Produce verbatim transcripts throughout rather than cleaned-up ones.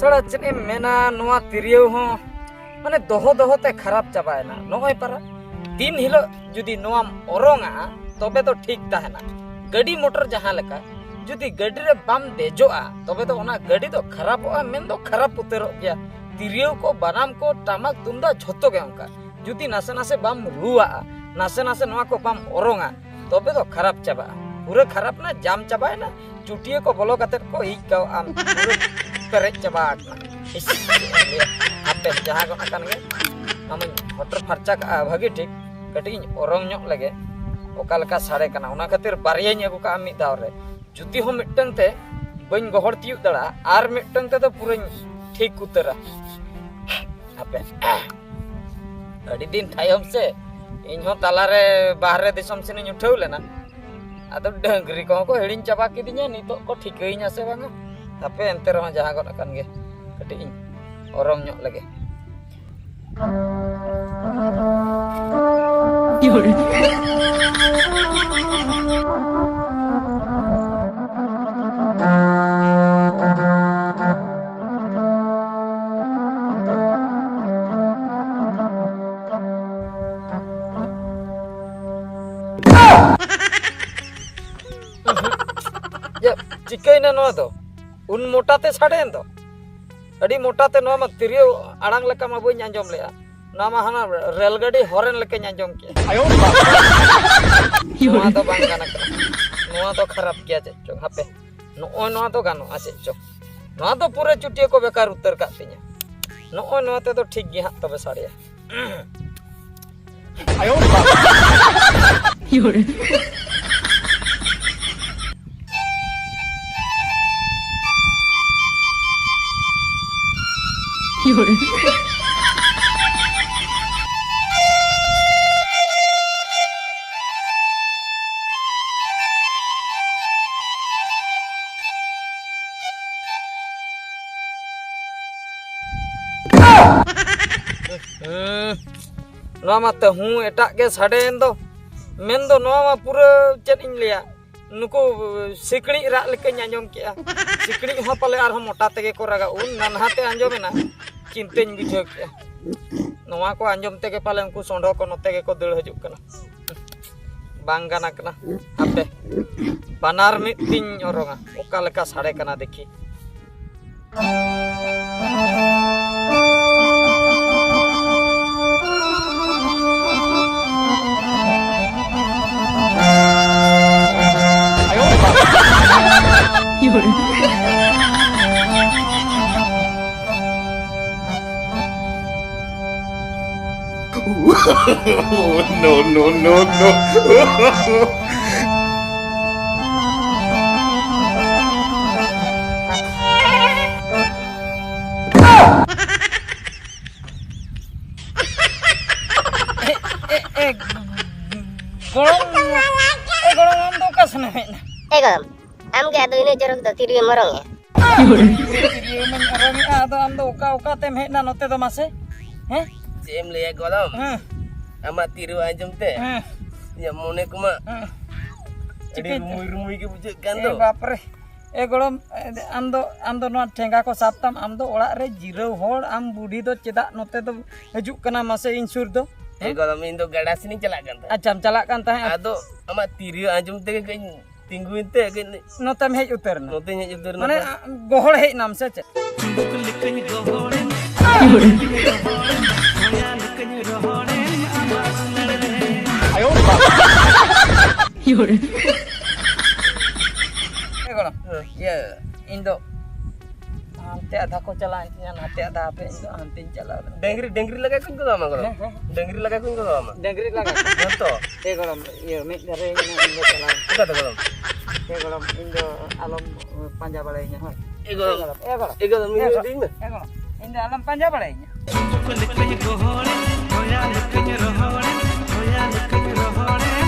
ᱛᱷᱚᱲᱟ ᱪᱮᱫ ᱮᱢ ᱢᱮᱱᱟ, ᱱᱚᱣᱟ ᱛᱤᱨᱭᱳ ᱦᱚᱸ ᱢᱟᱱᱮ ᱫᱚᱦᱚ ᱫᱚᱦᱚ ᱛᱮ ᱠᱷᱟᱨᱟᱯ ᱪᱟᱵᱟᱭᱮᱱᱟ᱾ ᱱᱚᱜᱼᱚᱭ ᱯᱟᱨᱟ ᱫᱤᱱ ᱦᱤᱞᱳᱜ ᱡᱩᱫᱤ ᱱᱚᱣᱟᱢ ᱚᱨᱚᱝᱟ, ᱛᱚᱵᱮ ᱫᱚ ᱴᱷᱤᱠ ᱛᱟᱦᱮᱱᱟ᱾ ᱜᱟᱹᱰᱤ ᱢᱚᱴᱚᱨ ᱡᱟᱦᱟᱸ ᱞᱮᱠᱟ, ᱡᱩᱫᱤ ᱜᱟᱹᱰᱤ ᱨᱮ ᱵᱟᱢ ᱫᱮᱡᱚᱜᱼᱟ, ᱛᱚᱵᱮ ᱫᱚ ᱚᱱᱟ ᱜᱟᱹᱰᱤ ᱫᱚ ᱠᱷᱟᱨᱟᱯᱚᱜᱼᱟ, ᱢᱮᱱ ᱫᱚ ᱠᱷᱟᱨᱟᱯ ᱩᱛᱟᱹᱨᱚᱜ ᱜᱮᱭᱟ᱾ ᱛᱤᱨᱭᱳ ᱠᱚ, ᱵᱟᱱᱟᱢ ᱠᱚ, ᱴᱟᱢᱟᱠ ᱛᱩᱢᱫᱟᱜ ᱡᱷᱚᱛᱚ ᱜᱮ ᱚᱱᱠᱟ᱾ ᱡᱩᱫᱤ ᱱᱟᱥᱮ ᱱᱟᱥᱮ ᱵᱟᱢ ᱨᱩᱣᱟᱜᱼᱟ, ᱱᱟᱥᱮ ᱱᱟᱥᱮ ᱱᱚᱣᱟ ᱠᱚ ᱵᱟᱢ ᱚᱨᱚᱝᱟ, ᱛᱚᱵᱮ ᱫᱚ ᱠᱷᱟᱨᱟᱯ ᱪᱟᱵᱟᱜᱼᱟ᱾ ᱯᱩᱨᱟᱹ ᱠᱷᱟᱨᱟᱯ ᱱᱟ, ᱡᱟᱢ ᱪᱟᱵᱟᱭᱮᱱᱟ, ᱪᱩᱴᱭᱟᱹ ᱠᱚ ᱵᱚᱞᱚ ᱠᱟᱛᱮᱫ ᱠᱚ ᱤᱡ ᱠᱟᱣ ᱟᱢ, ᱯᱩᱨᱟᱹ ᱯᱮᱨᱮᱡ ᱪᱟᱵᱟ ᱟᱠᱟᱱᱟ᱾ ᱤᱥ, ᱪᱮᱫ ᱮᱢ ᱞᱟᱹᱭᱟ? ᱦᱟᱯᱮ, ᱡᱟᱦᱟᱸ ᱜᱚᱱ ᱟᱠᱟᱱ ᱜᱮ, ᱟᱢᱤᱧ ᱦᱚᱴᱚᱨ ᱯᱷᱟᱨᱪᱟ ᱠᱟᱜᱼᱟ ᱵᱷᱟᱹᱜᱤ ᱴᱷᱤᱠ, ᱠᱟᱹᱴᱤᱡ ᱤᱧ ᱚᱨᱚᱝ ᱧᱚᱜ ᱞᱮᱜᱮ, ᱚᱠᱟ ᱞᱮᱠᱟ ᱥᱟᱰᱮ ᱠᱟᱱᱟ᱾ ᱚᱱᱟ ᱠᱷᱟᱹᱛᱤᱨ ᱵᱟᱨᱭᱟᱧ ᱟᱹᱜᱩ ᱠᱟᱜᱼᱟ ᱢᱤᱫ ᱫᱷᱟᱣ ᱨᱮ᱾ ᱡᱩᱫᱤ ᱦᱚᱸ ᱢᱤᱫᱴᱟᱝ ᱛᱮ ᱵᱟᱹᱧ ᱜᱚᱦᱚᱲ ᱛᱤᱭᱳᱜ ᱫᱟᱲᱮᱭᱟᱜᱼᱟ, ᱟᱨ ᱢᱤᱫᱴᱟᱝ ᱛᱮᱫᱚ ᱯᱩᱨᱟᱹᱧ ᱴᱷᱤᱠ ᱩᱛᱟᱹᱨᱟ᱾ ᱦᱟᱯᱮ, ᱟᱹᱰᱤ ᱫᱤᱱ ᱛᱟᱭᱚᱢ ᱥᱮ, ᱤᱧ ᱦᱚᱸ ᱛᱟᱞᱟᱨᱮ ᱵᱟᱦᱨᱮ ᱫᱤᱥᱚᱢ ᱥᱮᱱᱤᱧ ᱩᱴᱷᱟᱹᱣ ᱞᱮᱱᱟ᱾ ᱟᱫᱚ ᱰᱟᱹᱝᱨᱤ ᱠᱚᱦᱚᱸ ᱠᱚ ᱦᱤᱲᱤᱧ ᱪᱟᱵᱟ ᱠᱤᱫᱤᱧᱟ, ᱱᱤᱛᱚᱜ ᱠᱚ ᱴᱷᱤᱠᱟᱹᱭᱤᱧᱟ ᱥᱮ ᱵᱟᱝᱟ? ᱦᱟᱯᱮ, ᱮᱱᱛᱮ ᱨᱮᱦᱚᱸ ᱡᱟᱦᱟᱸ ᱜᱚᱫ ᱟᱠᱟᱱ ᱜᱮ, ᱠᱟᱹᱴᱤᱡ ᱤᱧ ᱚᱨᱚᱝ ᱧᱚᱜ ᱞᱮᱜᱮ᱾ ᱭᱟ, ᱪᱤᱠᱟᱹᱭᱮᱱᱟ ᱱᱚᱣᱟ ᱫᱚ? ᱩᱱ ᱢᱚᱴᱟ ᱛᱮ ᱥᱟᱰᱮᱭᱮᱱ ᱫᱚ᱾ ᱟᱹᱰᱤ ᱢᱚᱴᱟ ᱛᱮ ᱱᱚᱣᱟ ᱢᱟ ᱛᱤᱨᱭᱳ ᱟᱲᱟᱝ ᱞᱮᱠᱟ ᱢᱟ ᱵᱟᱹᱧ ᱟᱸᱡᱚᱢ ᱞᱮᱜᱼᱟ᱾ ᱱᱚᱣᱟ ᱢᱟ ᱦᱟᱱᱟ ᱨᱮᱞ ᱜᱟᱹᱰᱤ ᱦᱚᱨᱮᱱ ᱞᱮᱠᱟᱧ ᱟᱸᱡᱚᱢ ᱠᱮᱜᱼᱟ᱾ ᱱᱚᱣᱟ ᱫᱚ ᱵᱟᱝ ᱜᱟᱱ ᱠᱟᱱᱟ᱾ ᱱᱚᱣᱟ ᱫᱚ ᱠᱷᱟᱨᱟᱯ ᱜᱮᱭᱟ ᱪᱮᱫ ᱪᱚᱝ᱾ ᱦᱟᱯᱮ, ᱱᱚᱜᱼᱚᱭ ᱱᱚᱣᱟ ᱫᱚ ᱜᱟᱱᱚᱜᱼᱟ ᱪᱮᱫ ᱪᱚᱝ᱾ ᱱᱚᱣᱟ ᱫᱚ ᱯᱩᱨᱟᱹ ᱪᱩᱴᱭᱟᱹ ᱠᱚ ᱵᱮᱠᱟᱨ ᱩᱛᱟᱹᱨ ᱠᱟᱜ ᱛᱤᱧᱟ᱾ ᱱᱚᱜᱼᱚᱭ ᱱᱚᱣᱟ ᱛᱮᱫᱚ ᱴᱷᱤᱠ ᱜᱮ ᱦᱟᱸᱜ ᱛᱚᱵᱮ ᱥᱟᱰᱮᱭᱟ᱾ ᱦᱩᱸ, ᱱᱚᱣᱟ ᱢᱟ ᱛᱟᱹᱦᱩ ᱮᱴᱟᱜ ᱜᱮ ᱥᱟᱰᱮᱭᱮᱱ ᱫᱚ᱾ ᱢᱮᱱᱫᱚ ᱱᱚᱣᱟ ᱢᱟ ᱯᱩᱨᱟᱹ ᱪᱮᱫ ᱤᱧ ᱞᱟᱹᱭᱟ, ᱱᱩᱠᱩ ᱥᱤᱠᱲᱤᱡ ᱨᱟᱜ ᱞᱮᱠᱟᱧ ᱟᱸᱡᱚᱢ ᱠᱮᱜᱼᱟ᱾ ᱥᱤᱠᱲᱤᱡ ᱦᱚᱸ ᱯᱟᱞᱮ ᱟᱨᱦᱚᱸ ᱢᱚᱴᱟ ᱛᱮᱜᱮ ᱠᱚ ᱨᱟᱜᱟ, ᱩᱱ ᱱᱟᱱᱦᱟ ᱛᱮ ᱟᱸᱡᱚᱢᱮᱱᱟ᱾ ᱪᱤᱱᱛᱟᱹᱧ ᱵᱩᱡᱷᱟᱹᱣ ᱠᱮᱜᱼᱟ, ᱱᱚᱣᱟ ᱠᱚ ᱟᱸᱡᱚᱢ ᱛᱮᱜᱮ ᱯᱟᱞᱮ ᱩᱱᱠᱩ ᱥᱚᱸᱰᱷᱚ ᱠᱚ ᱱᱚᱛᱮ ᱜᱮᱠᱚ ᱫᱟᱹᱲ ᱦᱤᱡᱩᱜ ᱠᱟᱱᱟ᱾ ᱵᱟᱝ ᱜᱟᱱ ᱠᱟᱱᱟ᱾ ᱦᱟᱯᱮ, ᱵᱟᱱᱟᱨ ᱢᱤᱫ ᱛᱤᱧ ᱚᱨᱚᱝᱟ, ᱚᱠᱟ ᱞᱮᱠᱟ ᱥᱟᱰᱮ ᱠᱟᱱᱟ ᱫᱮᱠᱷᱤ᱾ No, no, no, no. ᱮ, ᱮ, ᱮ, ᱜᱚᱲᱚᱢ, ᱮ, ᱜᱚᱲᱚᱢ, ᱟᱢ ᱫᱚ ᱚᱠᱟ ᱥᱮᱱᱮᱢ ᱦᱮᱡ ᱮᱱᱟ? ᱮ ᱜᱚᱲᱚᱢ, ᱟᱢ ᱜᱮ ᱟᱫᱚ ᱤᱱᱟᱹᱜ ᱪᱚᱨᱚᱠ ᱫᱚ ᱛᱤᱨᱭᱳᱢ ᱚᱨᱚᱝᱮᱜᱼᱟ? ᱛᱤᱨᱭᱳᱢ ᱚᱨᱚᱝᱮᱜᱼᱟ, ᱟᱫᱚ ᱟᱢ ᱫᱚ ᱚᱠᱟ, ᱚᱠᱟ ᱛᱮᱢ ᱦᱮᱡ ᱮᱱᱟ ᱱᱚᱛᱮ ᱫᱚ ᱢᱟᱥᱮ? ᱦᱮᱸ? ᱪᱮᱫ ᱮᱢ ᱞᱟᱹᱭᱟ ᱜᱚᱲᱚᱢ? ᱦᱮᱸ᱾ ᱟᱢᱟᱜ ᱛᱤᱨᱭᱳ ᱟᱸᱡᱚᱢ ᱛᱮ ᱦᱮᱸ᱾ ᱤᱧᱟᱹᱜ ᱢᱚᱱᱮ ᱠᱚᱢᱟ ᱦᱮᱸ᱾ ᱟᱹᱰᱤ ᱪᱤᱠᱟᱹᱭ ᱨᱩᱢᱩᱭ ᱨᱩᱢᱩᱭ ᱜᱮ ᱵᱩᱡᱷᱟᱹᱜ ᱠᱟᱱ ᱮ ᱫᱚ᱾ ᱵᱟᱯ ᱨᱮ᱾ ᱮ ᱜᱚᱲᱚᱢ, ᱮ, ᱟᱢ ᱫᱚ, ᱟᱢ ᱫᱚ ᱱᱚᱣᱟ ᱴᱷᱮᱸᱜᱟ ᱠᱚ ᱥᱟᱵ ᱛᱟᱢ, ᱟᱢ ᱫᱚ ᱚᱲᱟᱜ ᱨᱮ ᱡᱤᱨᱟᱹᱣ ᱦᱚᱲ, ᱟᱢ ᱵᱩᱰᱷᱤ ᱫᱚ ᱪᱮᱫᱟᱜ ᱱᱚᱛᱮ ᱫᱚ ᱦᱤᱡᱩᱜ ᱠᱟᱱᱟ ᱢᱟᱥᱮ ᱤᱧ ᱥᱩᱨ ᱫᱚ? ᱮ ᱦᱮᱸ? ᱜᱚᱲᱚᱢ, ᱤᱧ ᱫᱚ ᱜᱟᱰᱟ ᱥᱮᱱᱤᱧ ᱪᱟᱞᱟᱜ ᱠᱟᱱ ᱛᱟᱦᱮᱸᱫ᱾ ᱟᱪᱪᱷᱟᱢ ᱪᱟᱞᱟᱜ ᱠᱟᱱ ᱛᱟᱦᱮᱸᱫ᱾ ᱟᱫᱚ ᱟᱢᱟᱜ ᱛᱤᱨᱭᱳ ᱟᱸᱡᱚᱢ ᱛᱮᱜᱮ ᱠᱟᱹᱡ ᱛᱤᱸᱜᱩᱭᱮᱱ ᱛᱮ ᱠᱟᱹᱡ ᱱᱚᱛᱮᱢ ᱦᱮᱡ ᱩᱛᱟᱹᱨ ᱮᱱᱟ? ᱱᱚᱛᱮᱧ ᱦᱮᱡ ᱩᱛᱟᱹᱨ ᱮᱱᱟ ᱢᱟᱱᱮ, ᱛᱚ᱾ ᱟ, ᱜᱚᱦᱚᱲ ᱦᱮᱡ ᱮᱱᱟᱢ ᱥᱮ ᱪᱮᱫ? ᱮ ᱜᱚᱲᱚᱢ, ᱦᱮᱸ᱾ ᱤᱭᱟᱹ, ᱤᱧ ᱫᱚ ᱦᱟᱱᱛᱮ ᱟᱫᱷᱟ ᱠᱚ ᱪᱟᱞᱟᱣᱮᱱ ᱛᱤᱧᱟ, ᱱᱟᱛᱮ ᱟᱫᱷᱟ ᱦᱟᱯᱮ, ᱤᱧ ᱫᱚ ᱦᱟᱱᱛᱮᱧ ᱪᱟᱞᱟᱣ ᱞᱮᱱ᱾ ᱰᱟᱹᱝᱨᱤ, ᱰᱟᱹᱝᱨᱤ ᱞᱟᱜᱟ ᱠᱚᱧ ᱠᱚᱫᱚ ᱟᱢᱟ ᱜᱚᱲᱚᱢ᱾ ᱦᱮᱸ, ᱦᱮᱸ᱾ ᱰᱟᱹᱝᱨᱤ ᱞᱟᱜᱟ ᱠᱚᱧ ᱠᱚᱫᱚ ᱟᱢᱟ᱾ ᱰᱟᱹᱝᱨᱤ ᱞᱟᱜᱟ? ᱦᱮᱸ ᱛᱚ᱾ ᱮ ᱜᱚᱲᱚᱢ, ᱤᱭᱟᱹ, ᱢᱤᱫ ᱫᱷᱟᱨᱮ ᱤᱧ ᱫᱚ ᱪᱟᱞᱟᱣ᱾ ᱚᱠᱟᱛᱮ ᱜᱚᱲᱚᱢ? ᱮ ᱜᱚᱲᱚᱢ, ᱤᱧ ᱫᱚ ᱟᱞᱚᱢ ᱯᱟᱸᱡᱟ ᱵᱟᱲᱟᱭᱤᱧᱟ, ᱦᱳᱭ᱾ ᱮ ᱜᱚᱲᱚᱢ᱾ ᱮ ᱜᱚᱲᱚᱢ᱾ ᱮ ᱜᱚᱲᱚᱢ, ᱤᱧ ᱮ ᱫᱚ ᱜᱚᱲᱚᱢ᱾ ᱤᱫᱤᱧ ᱢᱮ᱾ ᱮ ᱜᱚᱲᱚᱢ, ᱤᱧ ᱫᱚ ᱟᱞᱚᱢ ᱯᱟᱸᱡᱟ ᱵᱟᱲᱟᱭᱤᱧᱟ᱾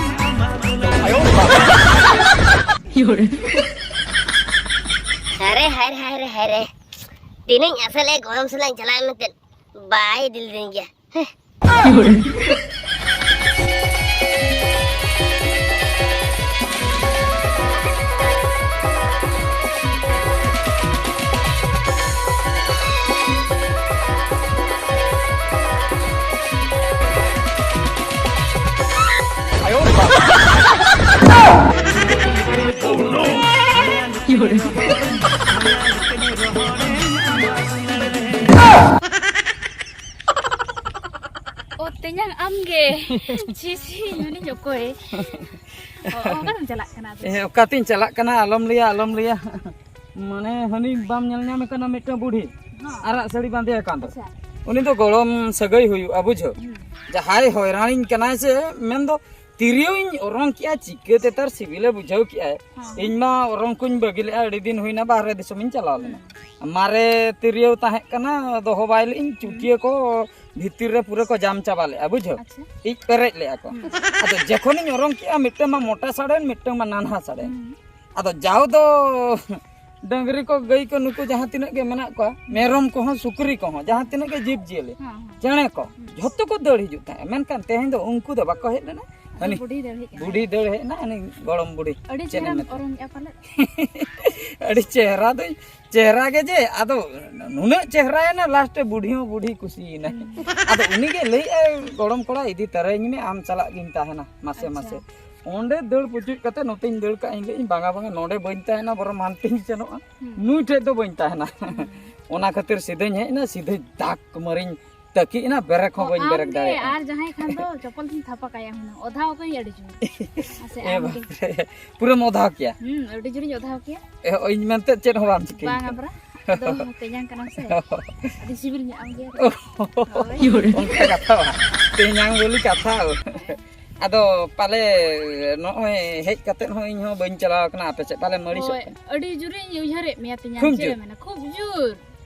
ᱦᱟᱭ ᱨᱮ, ᱦᱟᱭ ᱨᱮ, ᱦᱟᱭ ᱨᱮ, ᱦᱟᱭ ᱨᱮ᱾ ᱫᱤᱱᱟᱹᱧ ᱟᱥᱟ ᱞᱮᱫ ᱜᱚᱲᱚᱢ ᱥᱟᱞᱟᱜ ᱤᱧ ᱪᱟᱞᱟᱜᱼᱟ ᱢᱮᱱᱛᱮ, ᱵᱟᱭ ᱤᱫᱤ ᱞᱤᱫᱤᱧ ᱜᱮᱭᱟ᱾ ᱦᱮᱸ᱾ ᱚ, ᱛᱮᱧᱟᱝ ᱟᱢ ᱜᱮ? ᱪᱷᱤ, ᱪᱷᱤ, ᱤᱧ ᱢᱮᱱᱟᱹᱧ ᱚᱠᱚᱭ? ᱚ, ᱚ, ᱚᱠᱟᱛᱮᱢ ᱪᱟᱞᱟᱜ ᱠᱟᱱᱟ ᱟᱫᱚ? ᱮ, ᱚᱠᱟᱛᱤᱧ ᱪᱟᱞᱟᱜ ᱠᱟᱱᱟ, ᱟᱞᱚᱢ ᱞᱟᱹᱭᱟ, ᱟᱞᱚᱢ ᱞᱟᱹᱭᱟ᱾ ᱢᱟᱱᱮ, ᱦᱟᱹᱱᱤ ᱵᱟᱢ ᱧᱮᱞ ᱧᱟᱢᱮ ᱠᱟᱱᱟ, ᱢᱤᱫᱴᱟᱝ ᱵᱩᱲᱦᱤ, ᱦᱚᱸ᱾ ᱟᱨᱟᱜ ᱥᱟᱹᱲᱤ ᱵᱟᱸᱫᱮ ᱟᱠᱟᱱ ᱫᱚ᱾ ᱟᱪᱪᱷᱟ᱾ ᱩᱱᱤ ᱫᱚ ᱜᱚᱲᱚᱢ ᱥᱟᱹᱜᱟᱹᱭ ᱦᱩᱭᱩᱜᱼᱟ, ᱵᱩᱡᱷᱟᱹᱣ᱾ ᱦᱩᱸ᱾ ᱡᱟᱦᱟᱸᱭ ᱦᱚᱭᱨᱟᱱᱤᱧ ᱠᱟᱱᱟᱭ ᱥᱮ, ᱢᱮᱱᱫᱚ ᱛᱤᱨᱭᱳᱧ ᱚᱨᱚᱝ ᱠᱮᱜᱼᱟ, ᱪᱤᱠᱟᱹᱛᱮ ᱛᱟᱨ ᱥᱤᱵᱤᱞᱮ ᱵᱩᱡᱷᱟᱹᱣ ᱠᱮᱜᱼᱟᱭ᱾ ᱦᱚᱸ᱾ ᱤᱧ ᱢᱟ ᱚᱨᱚᱝ ᱠᱚᱧ ᱵᱟᱹᱜᱤ ᱞᱮᱜᱼᱟ, ᱟᱹᱰᱤ ᱫᱤᱱ ᱦᱩᱭᱱᱟ, ᱵᱟᱦᱨᱮ ᱫᱤᱥᱚᱢᱤᱧ ᱪᱟᱞᱟᱣ ᱞᱮᱱᱟ᱾ ᱦᱩᱸ᱾ ᱢᱟᱨᱮ ᱛᱤᱨᱭᱳ ᱛᱟᱦᱮᱸ ᱠᱟᱱᱟ, ᱫᱚᱦᱚ ᱵᱟᱭ ᱞᱮᱜᱼᱤᱧ, ᱦᱩᱸ᱾ ᱪᱩᱴᱭᱟᱹ ᱠᱚ ᱵᱷᱤᱛᱤᱨ ᱨᱮ ᱯᱩᱨᱟᱹ ᱠᱚ ᱡᱟᱢ ᱪᱟᱵᱟ ᱞᱮᱜᱼᱟ, ᱵᱩᱡᱷᱟᱹᱣ᱾ ᱟᱪᱪᱷᱟ᱾ ᱤᱡ ᱯᱮᱨᱮᱡ ᱞᱮᱜᱼᱟ ᱠᱚ᱾ ᱦᱩᱸ᱾ ᱟᱫᱚ ᱡᱚᱠᱷᱚᱱᱤᱧ ᱚᱨᱚᱝ ᱠᱮᱜᱼᱟ, ᱢᱤᱫᱴᱟᱝ ᱢᱟ ᱢᱚᱴᱟ ᱥᱟᱰᱮᱱ, ᱢᱤᱫᱴᱟᱝ ᱢᱟ ᱱᱟᱱᱦᱟ ᱥᱟᱰᱮᱱ᱾ ᱦᱩᱸ᱾ ᱟᱫᱚ ᱡᱟᱣ ᱫᱚ ᱰᱟᱹᱝᱨᱤ ᱠᱚ, ᱜᱟᱹᱭ ᱠᱚ, ᱱᱩᱠᱩ ᱡᱟᱦᱟᱸ ᱛᱤᱱᱟᱹᱜ ᱜᱮ ᱢᱮᱱᱟᱜ ᱠᱚᱣᱟ, ᱢᱮᱨᱚᱢ ᱠᱚᱦᱚᱸ, ᱥᱩᱠᱨᱤ ᱠᱚᱦᱚᱸ, ᱡᱟᱦᱟᱸ ᱛᱤᱱᱟᱹᱜ ᱜᱮ ᱡᱤᱵᱽ ᱡᱤᱭᱟᱹᱞᱤ, ᱦᱮᱸ, ᱦᱮᱸ᱾ ᱪᱮᱬᱮ ᱠᱚ, ᱦᱩᱸ᱾ ᱡᱷᱚᱛᱚ ᱠᱚ ᱫᱟᱹᱲ ᱦᱤᱡᱩᱜ ᱛᱟᱦᱮᱸᱫ᱾ ᱢᱮᱱᱠᱷᱟᱱ ᱛᱮᱦᱮᱧ ᱫᱚ ᱩᱱᱠᱩ ᱫᱚ ᱵᱟᱠᱚ ᱦᱮᱡ ᱞᱮᱱᱟ᱾ ᱟᱫᱚ ᱦᱟᱹᱱᱤ ᱵᱩᱰᱷᱤ ᱫᱟᱹᱲ ᱦᱮᱡ ᱠᱟᱱᱟ᱾ ᱵᱩᱰᱷᱤ ᱫᱟᱹᱲ ᱦᱮᱡ ᱮᱱᱟ, ᱦᱟᱹᱱᱤ ᱜᱚᱲᱚᱢ ᱵᱩᱰᱷᱤ᱾ ᱟᱹᱰᱤ ᱪᱮᱫ ᱮᱢ ᱪᱮᱦᱨᱟᱢ ᱢᱮᱛᱟᱭᱟ? ᱚᱨᱚᱝ ᱮᱜᱼᱟ ᱯᱟᱞᱮᱫ? ᱟᱹᱰᱤ ᱪᱮᱦᱨᱟ ᱫᱚ, ᱪᱮᱦᱨᱟ ᱜᱮ ᱡᱮ, ᱟᱫᱚ ᱱᱩᱱᱟᱹᱜ ᱪᱮᱦᱨᱟᱭᱮᱱᱟ, ᱞᱟᱥᱴ ᱨᱮ ᱵᱩᱰᱷᱤ ᱦᱚᱸ ᱵᱩᱰᱷᱤ ᱠᱩᱥᱤᱭᱮᱱᱟ᱾ ᱦᱩᱸ᱾ ᱟᱫᱚ ᱩᱱᱤᱜᱮ ᱞᱟᱹᱭᱮᱜᱼᱟᱭ, "ᱜᱚᱲᱚᱢ ᱠᱚᱲᱟ, ᱤᱫᱤ ᱛᱟᱨᱟᱧ ᱢᱮ, ᱟᱢ ᱥᱟᱞᱟᱜ ᱜᱤᱧ ᱛᱟᱦᱮᱱᱟ ᱢᱟᱥᱮ ᱟᱪᱪᱷᱟ᱾ ᱢᱟᱥᱮ᱾" ᱚᱸᱰᱮ ᱫᱟᱹᱲ ᱯᱩᱪᱩᱡ ᱠᱟᱛᱮ ᱱᱚᱛᱮᱧ ᱫᱟᱹᱲ ᱠᱟᱜᱼᱟ, ᱤᱧ ᱞᱟᱹᱭᱮᱜᱼᱟᱹᱧ, "ᱵᱟᱝᱟ, ᱵᱟᱝᱟ, ᱱᱚᱸᱰᱮ ᱵᱟᱹᱧ ᱛᱟᱦᱮᱱᱟ, ᱵᱚᱨᱚᱝ ᱦᱟᱱᱛᱮᱧ ᱥᱮᱱᱚᱜᱼᱟ, ᱦᱩᱸ᱾ ᱱᱩᱭ ᱴᱷᱮᱡ ᱫᱚ ᱵᱟᱹᱧ ᱛᱟᱦᱮᱱᱟ᱾" ᱦᱩᱸ᱾ ᱚᱱᱟ ᱠᱷᱟᱹᱛᱤᱨ ᱥᱤᱫᱷᱟᱹᱧ ᱦᱮᱡ ᱮᱱᱟ, ᱥᱤᱫᱷᱟᱹ ᱫᱷᱟᱠ ᱢᱟᱹᱨᱤᱧ ᱛᱟᱹᱠᱤᱡ ᱮᱱᱟ, ᱵᱮᱨᱮᱠ ᱦᱚᱸ ᱚ, ᱵᱟᱹᱧ ᱟᱢ ᱵᱮᱨᱮᱠ ᱜᱮ, ᱫᱟᱲᱮᱭᱟᱜᱼᱟ᱾ ᱟᱨ ᱡᱟᱦᱟᱸᱭ ᱠᱷᱟᱱ ᱫᱚ ᱪᱚᱯᱚᱞ ᱛᱤᱧ ᱛᱷᱟᱯᱟ ᱠᱟᱭᱟ ᱦᱩᱱᱟᱹᱝ᱾ ᱚᱫᱷᱟᱣ ᱠᱟᱹᱧ ᱟᱹᱰᱤ ᱡᱳᱨ᱾ ᱢᱟᱥᱮ, ᱮ ᱟᱢ ᱜᱮ᱾ ᱵᱟᱯᱨᱮ, ᱯᱩᱨᱟᱹᱢ ᱚᱫᱷᱟᱣ ᱠᱮᱭᱟ? ᱦᱩᱸ, ᱟᱹᱰᱤ ᱡᱳᱨᱤᱧ ᱚᱫᱷᱟᱣ ᱠᱮᱭᱟ᱾ ᱮ, ᱤᱧ ᱢᱮᱱᱛᱮ ᱪᱮᱫ ᱦᱚᱸ ᱵᱟᱢ ᱪᱤᱠᱟᱹᱧ ᱵᱟᱝᱟ ᱠᱟᱱᱟ᱾ ᱵᱨᱟ, ᱟᱫᱚ ᱛᱮᱧᱟᱝ ᱠᱟᱱᱟᱢ ᱥᱮ᱾ ᱟᱹᱰᱤ ᱥᱤᱵᱤᱞ ᱧᱚᱜ ᱟᱢ ᱜᱮᱭᱟ᱾ ᱚ, ᱦᱳᱭ᱾ ᱚᱱᱠᱟ ᱠᱟᱛᱷᱟ ᱵᱟᱝ᱾ ᱛᱮᱧᱟᱝ ᱵᱚᱞᱮ ᱠᱟᱛᱷᱟ᱾ ᱟᱫᱚ ᱯᱟᱞᱮ ᱱᱚᱜᱼᱚᱭ ᱦᱮᱡ ᱠᱟᱛᱮᱫ ᱦᱚᱸ ᱤᱧ ᱦᱚᱸ ᱵᱟᱹᱧ ᱪᱟᱞᱟᱣ ᱠᱟᱱᱟ ᱟᱯᱮ ᱥᱮᱫ᱾ ᱯᱟᱞᱮᱢ ᱟᱹᱲᱤᱥᱚᱜ ᱦᱳᱭ, ᱠᱟᱱᱟ᱾ ᱟᱹᱰᱤ ᱡᱳᱨᱤᱧ ᱩᱭᱦᱟᱹᱨᱮᱫ ᱢᱮᱭᱟ ᱛᱮᱧᱟᱝ, ᱠᱷᱩᱵ ᱪᱮᱫ ᱡᱳᱨ? ᱮᱢ ᱢᱮᱱᱟ, ᱠᱷᱩᱵ ᱡᱳᱨ᱾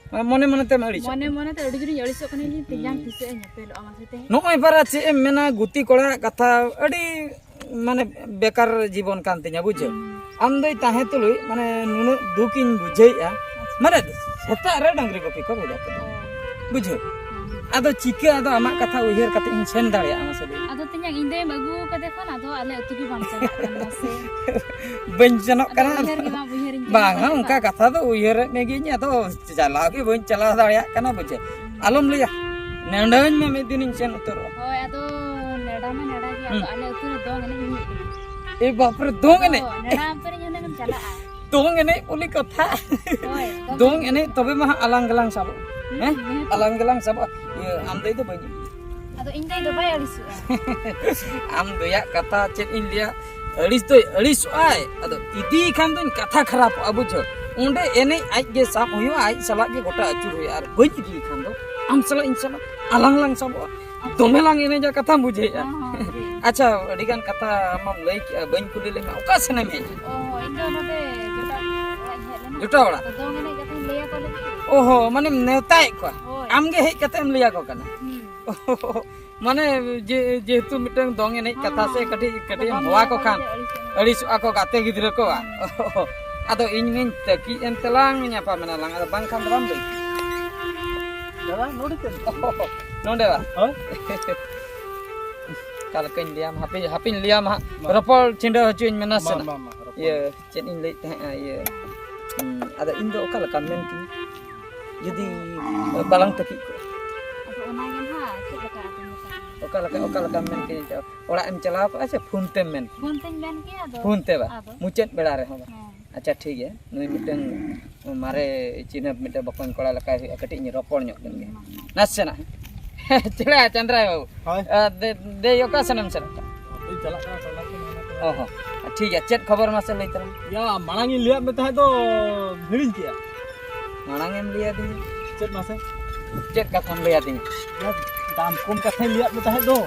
ᱢᱚᱱᱮ ᱢᱚᱱᱮ ᱛᱮᱢ ᱟᱹᱲᱤᱥᱚᱜ ᱢᱚᱱᱮ ᱠᱟᱱᱟ᱾ ᱢᱚᱱᱮ ᱛᱮ ᱟᱹᱰᱤ ᱡᱳᱨᱤᱧ ᱟᱹᱲᱤᱥᱚᱜ ᱠᱟᱱᱟ, ᱤᱧ ᱛᱮᱧᱟᱝ ᱦᱩᱸ᱾ ᱛᱤᱥ ᱮ ᱧᱮᱯᱮᱞᱚᱜᱼᱟ ᱢᱟᱥᱮ ᱛᱮᱦᱮᱧ᱾ ᱱᱚᱜᱼᱚᱭ ᱯᱟᱨᱟ ᱪᱮᱫ ᱮᱢ ᱢᱮᱱᱟ, ᱜᱩᱛᱤ ᱠᱚᱲᱟᱣᱟᱜ ᱠᱟᱛᱷᱟ ᱟᱹᱰᱤ ᱢᱟᱱᱮ ᱵᱮᱠᱟᱨ ᱡᱤᱵᱚᱱ ᱠᱟᱱ ᱛᱤᱧᱟ, ᱵᱩᱡᱷᱟᱹᱣ᱾ ᱦᱩᱸ᱾ ᱟᱢ ᱫᱚᱭ ᱛᱟᱦᱮᱸ ᱛᱩᱞᱩᱡ ᱢᱟᱱᱮ ᱱᱩᱱᱟᱹᱜ ᱫᱩᱠ ᱤᱧ ᱵᱩᱡᱷᱟᱹᱣᱮᱫᱼᱟ᱾ ᱟᱪᱪᱷᱟ᱾ ᱢᱟᱱᱮ ᱥᱮᱛᱟᱜ ᱨᱮ ᱰᱟᱹᱝᱨᱤ ᱜᱩᱯᱤ ᱠᱚ ᱵᱷᱮᱡᱟ ᱠᱮᱫᱟ᱾ ᱚ᱾ ᱵᱩᱡᱷᱟᱹᱣ᱾ ᱦᱩᱸ᱾ ᱟᱫᱚ ᱪᱤᱠᱟᱹ, ᱟᱫᱚ ᱟᱢᱟᱜ ᱠᱟᱛᱷᱟ ᱩᱭᱦᱟᱹᱨ ᱠᱟᱛᱮ ᱤᱧ ᱥᱮᱱ ᱫᱟᱲᱮᱭᱟᱜᱼᱟ, ᱢᱟᱥᱮ ᱞᱟᱹᱭ ᱢᱮ? ᱟᱫᱚ ᱛᱮᱧᱟᱝ, ᱤᱧ ᱫᱚᱭᱮᱢ ᱟᱹᱜᱩ ᱟᱠᱟᱫᱮ ᱠᱷᱟᱱ ᱟᱫᱚ ᱟᱞᱮ ᱟᱹᱛᱩ ᱜᱮ ᱵᱟᱢ ᱪᱟᱞᱟᱜ ᱠᱟᱱᱟ ᱥᱮ? ᱵᱟᱹᱧ ᱥᱮᱱᱚᱜ ᱟᱫᱚ ᱠᱟᱱᱟ᱾ ᱩᱭᱦᱟᱹᱨ ᱜᱮ ᱵᱟᱢ ᱩᱭᱦᱟᱹᱨᱤᱧ ᱠᱟᱱᱟ, ᱵᱟᱝᱟ, ᱵᱟᱝ, ᱚᱱᱠᱟ ᱵᱟᱝ᱾ ᱠᱟᱛᱷᱟ ᱫᱚ ᱩᱭᱦᱟᱹᱨᱮᱫ ᱢᱮᱜᱤᱧ, ᱟᱫᱚ ᱪᱟᱞᱟᱣ ᱜᱮ ᱵᱟᱹᱧ ᱪᱟᱞᱟᱣ ᱫᱟᱲᱮᱭᱟᱜ ᱠᱟᱱᱟ, ᱵᱩᱡᱷᱟᱹᱣ᱾ ᱟᱞᱚᱢ ᱞᱟᱹᱭᱟ, ᱱᱮᱰᱟᱧ ᱢᱮ, ᱢᱤᱫ ᱫᱤᱱᱤᱧ ᱥᱮᱱ ᱩᱛᱟᱹᱨᱚᱜᱼᱟ᱾ ᱦᱳᱭ, ᱟᱫᱚ ᱱᱮᱰᱟ ᱢᱟ ᱱᱮᱰᱟ ᱜᱮ, ᱦᱩᱸ᱾ ᱟᱫᱚ ᱟᱞᱮ ᱟᱹᱛᱩ ᱨᱮ ᱫᱚᱝ ᱮᱱᱮᱡ ᱦᱩᱭᱩᱜ ᱠᱟᱱᱟ᱾ ᱮ ᱵᱟᱯᱨᱮ, ᱫᱚᱝ ᱮᱱᱮᱡ? ᱟᱫᱚ ᱱᱮᱰᱟ ᱩᱛᱟᱹᱨᱤᱧ ᱦᱩᱱᱟᱹᱝ ᱮᱢ ᱪᱟᱞᱟᱜᱼᱟ᱾ ᱫᱚᱝ ᱮᱱᱮᱡ ᱵᱚᱞᱮ ᱠᱟᱛᱷᱟ᱾ ᱦᱳᱭ, ᱫᱚᱝ ᱫᱚᱝ ᱮᱱᱮᱡ ᱛᱚᱵᱮ ᱢᱟ ᱦᱟᱸᱜ ᱟᱞᱟᱝ ᱜᱮᱞᱟᱝ ᱥᱟᱵᱚᱜᱼᱟ᱾ ᱦᱮᱸ? ᱱᱤᱦᱟᱹᱛ᱾ ᱟᱞᱟᱝ ᱜᱮᱞᱟᱝ ᱥᱟᱵᱚᱜᱼᱟ᱾ ᱤᱭᱟᱹ, ᱟᱢ ᱫᱟᱹᱭ ᱫᱚ ᱵᱟᱹᱧ ᱤᱫᱤᱭᱟ᱾ ᱟᱫᱚ ᱤᱧ ᱫᱟᱹᱭ ᱫᱚ ᱵᱟᱭ ᱟᱹᱲᱤᱥᱚᱜᱼᱟ᱾ ᱟᱢ ᱫᱟᱹᱭᱟᱜ ᱠᱟᱛᱷᱟ ᱪᱮᱫ ᱤᱧ ᱞᱟᱹᱭᱟ? ᱟᱹᱲᱤᱥ ᱫᱚᱭ ᱟᱹᱲᱤᱥᱚᱜᱼᱟᱭ, ᱟᱫᱚ ᱤᱫᱤᱭᱮ ᱠᱷᱟᱱ ᱫᱚᱧ ᱠᱟᱛᱷᱟ ᱠᱷᱟᱨᱟᱯᱚᱜᱼᱟ, ᱵᱩᱡᱷᱟᱹᱣ? ᱚᱸᱰᱮ ᱮᱱᱮᱡ ᱟᱡ ᱜᱮ ᱥᱟᱵ ᱦᱩᱭᱩᱜᱼᱟ, ᱟᱡ ᱥᱟᱞᱟᱜ ᱜᱮ ᱜᱚᱴᱟ ᱟᱹᱪᱩᱨ ᱦᱩᱭᱩᱜᱼᱟ, ᱟᱨ ᱵᱟᱹᱧ ᱤᱫᱤᱭᱮ ᱠᱷᱟᱱ ᱫᱚ ᱟᱢ ᱥᱟᱞᱟᱜ ᱤᱧ ᱥᱟᱞᱟᱜ ᱟᱞᱟᱝ ᱞᱟᱝ ᱥᱟᱵᱚᱜᱼᱟ᱾ ᱫᱚᱢᱮ ᱞᱟᱝ ᱮᱱᱮᱡᱟ, ᱠᱟᱛᱷᱟᱢ ᱵᱩᱡᱷᱟᱹᱣᱮᱫᱼᱟ? ᱦᱚᱸ, ᱦᱚᱸ, ᱵᱩᱡᱷᱟᱹᱣ᱾ ᱟᱪᱪᱷᱟ, ᱟᱹᱰᱤ ᱜᱟᱱ ᱠᱟᱛᱷᱟ ᱟᱢᱟᱢ ᱞᱟᱹᱭ ᱠᱮᱜᱼᱟ, ᱵᱟᱹᱧ ᱠᱩᱞᱤ ᱞᱮᱫ ᱢᱮᱭᱟ, ᱚᱠᱟ ᱥᱮᱱᱮᱢ ᱦᱮᱡ ᱮᱱᱟ? ᱚ, ᱤᱧ ᱫᱚ ᱱᱚᱰᱮ ᱡᱚᱴᱟᱣ ᱚᱲᱟᱜ ᱤᱧ ᱦᱮᱡ ᱞᱮᱱᱟ᱾ ᱡᱚᱴᱟᱣ ᱚᱲᱟᱜ? ᱟᱫᱚ ᱫᱚᱝ ᱮᱱᱮᱡ ᱠᱟᱛᱷᱟᱧ ᱞᱟᱹᱭ ᱟᱠᱚ ᱞᱟᱹᱜᱤᱫ᱾ ᱚ ᱦᱚᱸ, ᱢᱟᱱᱮᱢ ᱱᱮᱣᱛᱟᱭᱮᱫ ᱠᱚᱣᱟ? ᱦᱳᱭ᱾ ᱟᱢ ᱜᱮ ᱦᱮᱡ ᱠᱟᱛᱮ ᱮᱢ ᱞᱟᱹᱭ ᱟᱠᱚ ᱠᱟᱱᱟ? ᱦᱩᱸ᱾ ᱢᱟᱱᱮ ᱡᱮ, ᱡᱮᱦᱮᱛᱩ ᱢᱤᱫᱴᱟᱝ ᱫᱚᱝ ᱮᱱᱮᱡ ᱠᱟᱛᱷᱟ ᱥᱮ, ᱦᱮᱸ᱾ ᱠᱟᱹᱴᱤᱡ, ᱠᱟᱹᱴᱤᱡ ᱮᱢ ᱦᱚᱦᱚᱣᱟ ᱠᱚ ᱠᱷᱟᱱ ᱟᱹᱲᱤᱥᱚᱜᱼᱟ᱾ ᱟᱹᱲᱤᱥᱚᱜᱼᱟ ᱠᱚ ᱜᱟᱛᱮ ᱜᱤᱫᱽᱨᱟᱹ ᱠᱚ᱾ ᱦᱮᱸ᱾ ᱟᱫᱚ ᱤᱧ ᱢᱟᱧ ᱛᱟᱹᱠᱤᱡ ᱮᱱ ᱛᱮᱞᱟᱝ, ᱧᱟᱯᱟᱢ ᱮᱱᱟ ᱞᱟᱝ, ᱟᱫᱚ ᱵᱟᱝᱠᱷᱟᱱ ᱫᱚ ᱵᱟᱢ ᱞᱟᱹᱭ᱾ ᱫᱟᱫᱟ, ᱱᱚᱰᱮ ᱪᱮᱫ? ᱱᱚᱰᱮ ᱵᱟ? ᱦᱳᱭ᱾ ᱚᱠᱟ ᱞᱮᱠᱟᱧ ᱞᱟᱹᱭᱟᱢ, ᱦᱟᱯᱮ, ᱦᱟᱯᱮᱧ ᱞᱟᱹᱭᱟᱢ ᱦᱟᱸᱜ᱾ ᱢᱟ᱾ ᱨᱚᱯᱚᱲ ᱪᱷᱤᱰᱟᱹᱣ ᱦᱚᱪᱚᱧ ᱢᱮ ᱱᱟᱥᱮ ᱢᱟ, ᱱᱟᱜ᱾ ᱢᱟ, ᱢᱟ, ᱨᱚᱯᱚᱲ᱾ ᱤᱭᱟᱹ, ᱪᱮᱫ ᱤᱧ ᱞᱟᱹᱭᱮᱫ ᱛᱟᱦᱮᱸᱜᱼᱟ, ᱤᱭᱟᱹ, ᱦᱩᱸ, ᱟᱫᱚ ᱤᱧ ᱫᱚ ᱚᱠᱟ ᱞᱮᱠᱟᱢ ᱢᱮᱱ ᱠᱤᱧ? ᱡᱩᱫᱤ ᱵᱟᱞᱟᱝ ᱛᱟᱹᱠᱤᱡ ᱠᱚᱜᱼᱟ? ᱟᱫᱚ ᱚᱱᱟ ᱜᱮ ᱱᱟᱦᱟᱜ ᱪᱮᱫ ᱞᱮᱠᱟ ᱟᱫᱚ ᱢᱮᱛᱟᱢ? ᱚᱠᱟ ᱞᱮᱠᱟ, ᱚᱠᱟ ᱞᱮᱠᱟᱢ ᱢᱮᱱ ᱠᱤᱧ? ᱚᱲᱟᱜ ᱮᱢ ᱪᱟᱞᱟᱣ ᱠᱚᱜᱼᱟ ᱥᱮ ᱯᱷᱳᱱ ᱛᱮᱢ ᱢᱮᱱ ᱠᱤᱧ? ᱯᱷᱳᱱ ᱛᱮᱧ ᱢᱮᱱ ᱠᱮᱭᱟ ᱟᱫᱚ᱾ ᱯᱷᱳᱱ ᱛᱮ ᱵᱟ? ᱟᱫᱚ? ᱢᱩᱪᱟᱹᱫ ᱵᱮᱲᱟ ᱨᱮᱦᱚᱸ ᱵᱟ? ᱦᱮᱸ᱾ ᱟᱪᱪᱷᱟ, ᱴᱷᱤᱠ ᱜᱮᱭᱟ, ᱱᱩᱭ ᱢᱤᱫᱴᱟᱝ ᱢᱟᱨᱮ ᱪᱤᱱᱦᱟᱹᱯ ᱢᱤᱫᱴᱟᱝ ᱵᱚᱠᱚᱧ ᱠᱚᱲᱟ ᱞᱮᱠᱟᱭ ᱦᱩᱭᱩᱜᱼᱟ, ᱠᱟᱹᱴᱤᱡ ᱤᱧ ᱨᱚᱯᱚᱲ ᱧᱚᱜ ᱞᱮᱱ ᱜᱮ᱾ ᱦᱮᱸ, ᱦᱮᱸ᱾ ᱱᱟᱥᱮᱱᱟᱜ᱾ ᱪᱮᱲᱟ, ᱪᱟᱸᱫᱽᱨᱟᱭ ᱵᱟᱹᱵᱩ᱾ ᱦᱳᱭ᱾ ᱟ, ᱫᱮ-, ᱫᱮᱭ, ᱚᱠᱟ ᱥᱮᱱᱮᱢ ᱥᱮᱱᱚᱜ ᱠᱟᱱᱟ? ᱦᱳᱭ, ᱪᱟᱞᱟᱜ ᱠᱟᱱᱟ ᱴᱚᱞᱟ ᱥᱮᱱ ᱦᱟᱱᱟ ᱠᱚ᱾ ᱚ ᱦᱚᱸ᱾ ᱴᱷᱤᱠ ᱜᱮᱭᱟ, ᱪᱮᱫ ᱠᱷᱚᱵᱚᱨ ᱢᱟᱥᱮ ᱞᱟᱹᱭ ᱛᱟᱞᱟᱝ ᱢᱮ? ᱭᱟ, ᱢᱟᱲᱟᱝ ᱤᱧ ᱞᱟᱹᱭᱟᱫ ᱢᱮ ᱛᱟᱦᱮᱸᱫ ᱫᱚ, ᱦᱤᱲᱤᱧ ᱠᱮᱜᱼᱟ᱾ ᱢᱟᱲᱟᱝ ᱮᱢ ᱞᱟᱹᱭ ᱟᱹᱫᱤᱧᱟ? ᱪᱮᱫ ᱢᱟᱥᱮ? ᱪᱮᱫ ᱠᱟᱛᱷᱟᱢ ᱞᱟᱹᱭ ᱟᱹᱫᱤᱧᱟ? ᱭᱟ, ᱫᱟᱢ ᱠᱚᱢ ᱠᱟᱛᱷᱟᱧ ᱞᱟᱹᱭᱟᱫ ᱢᱮ ᱛᱟᱦᱮᱸᱫ ᱫᱚ᱾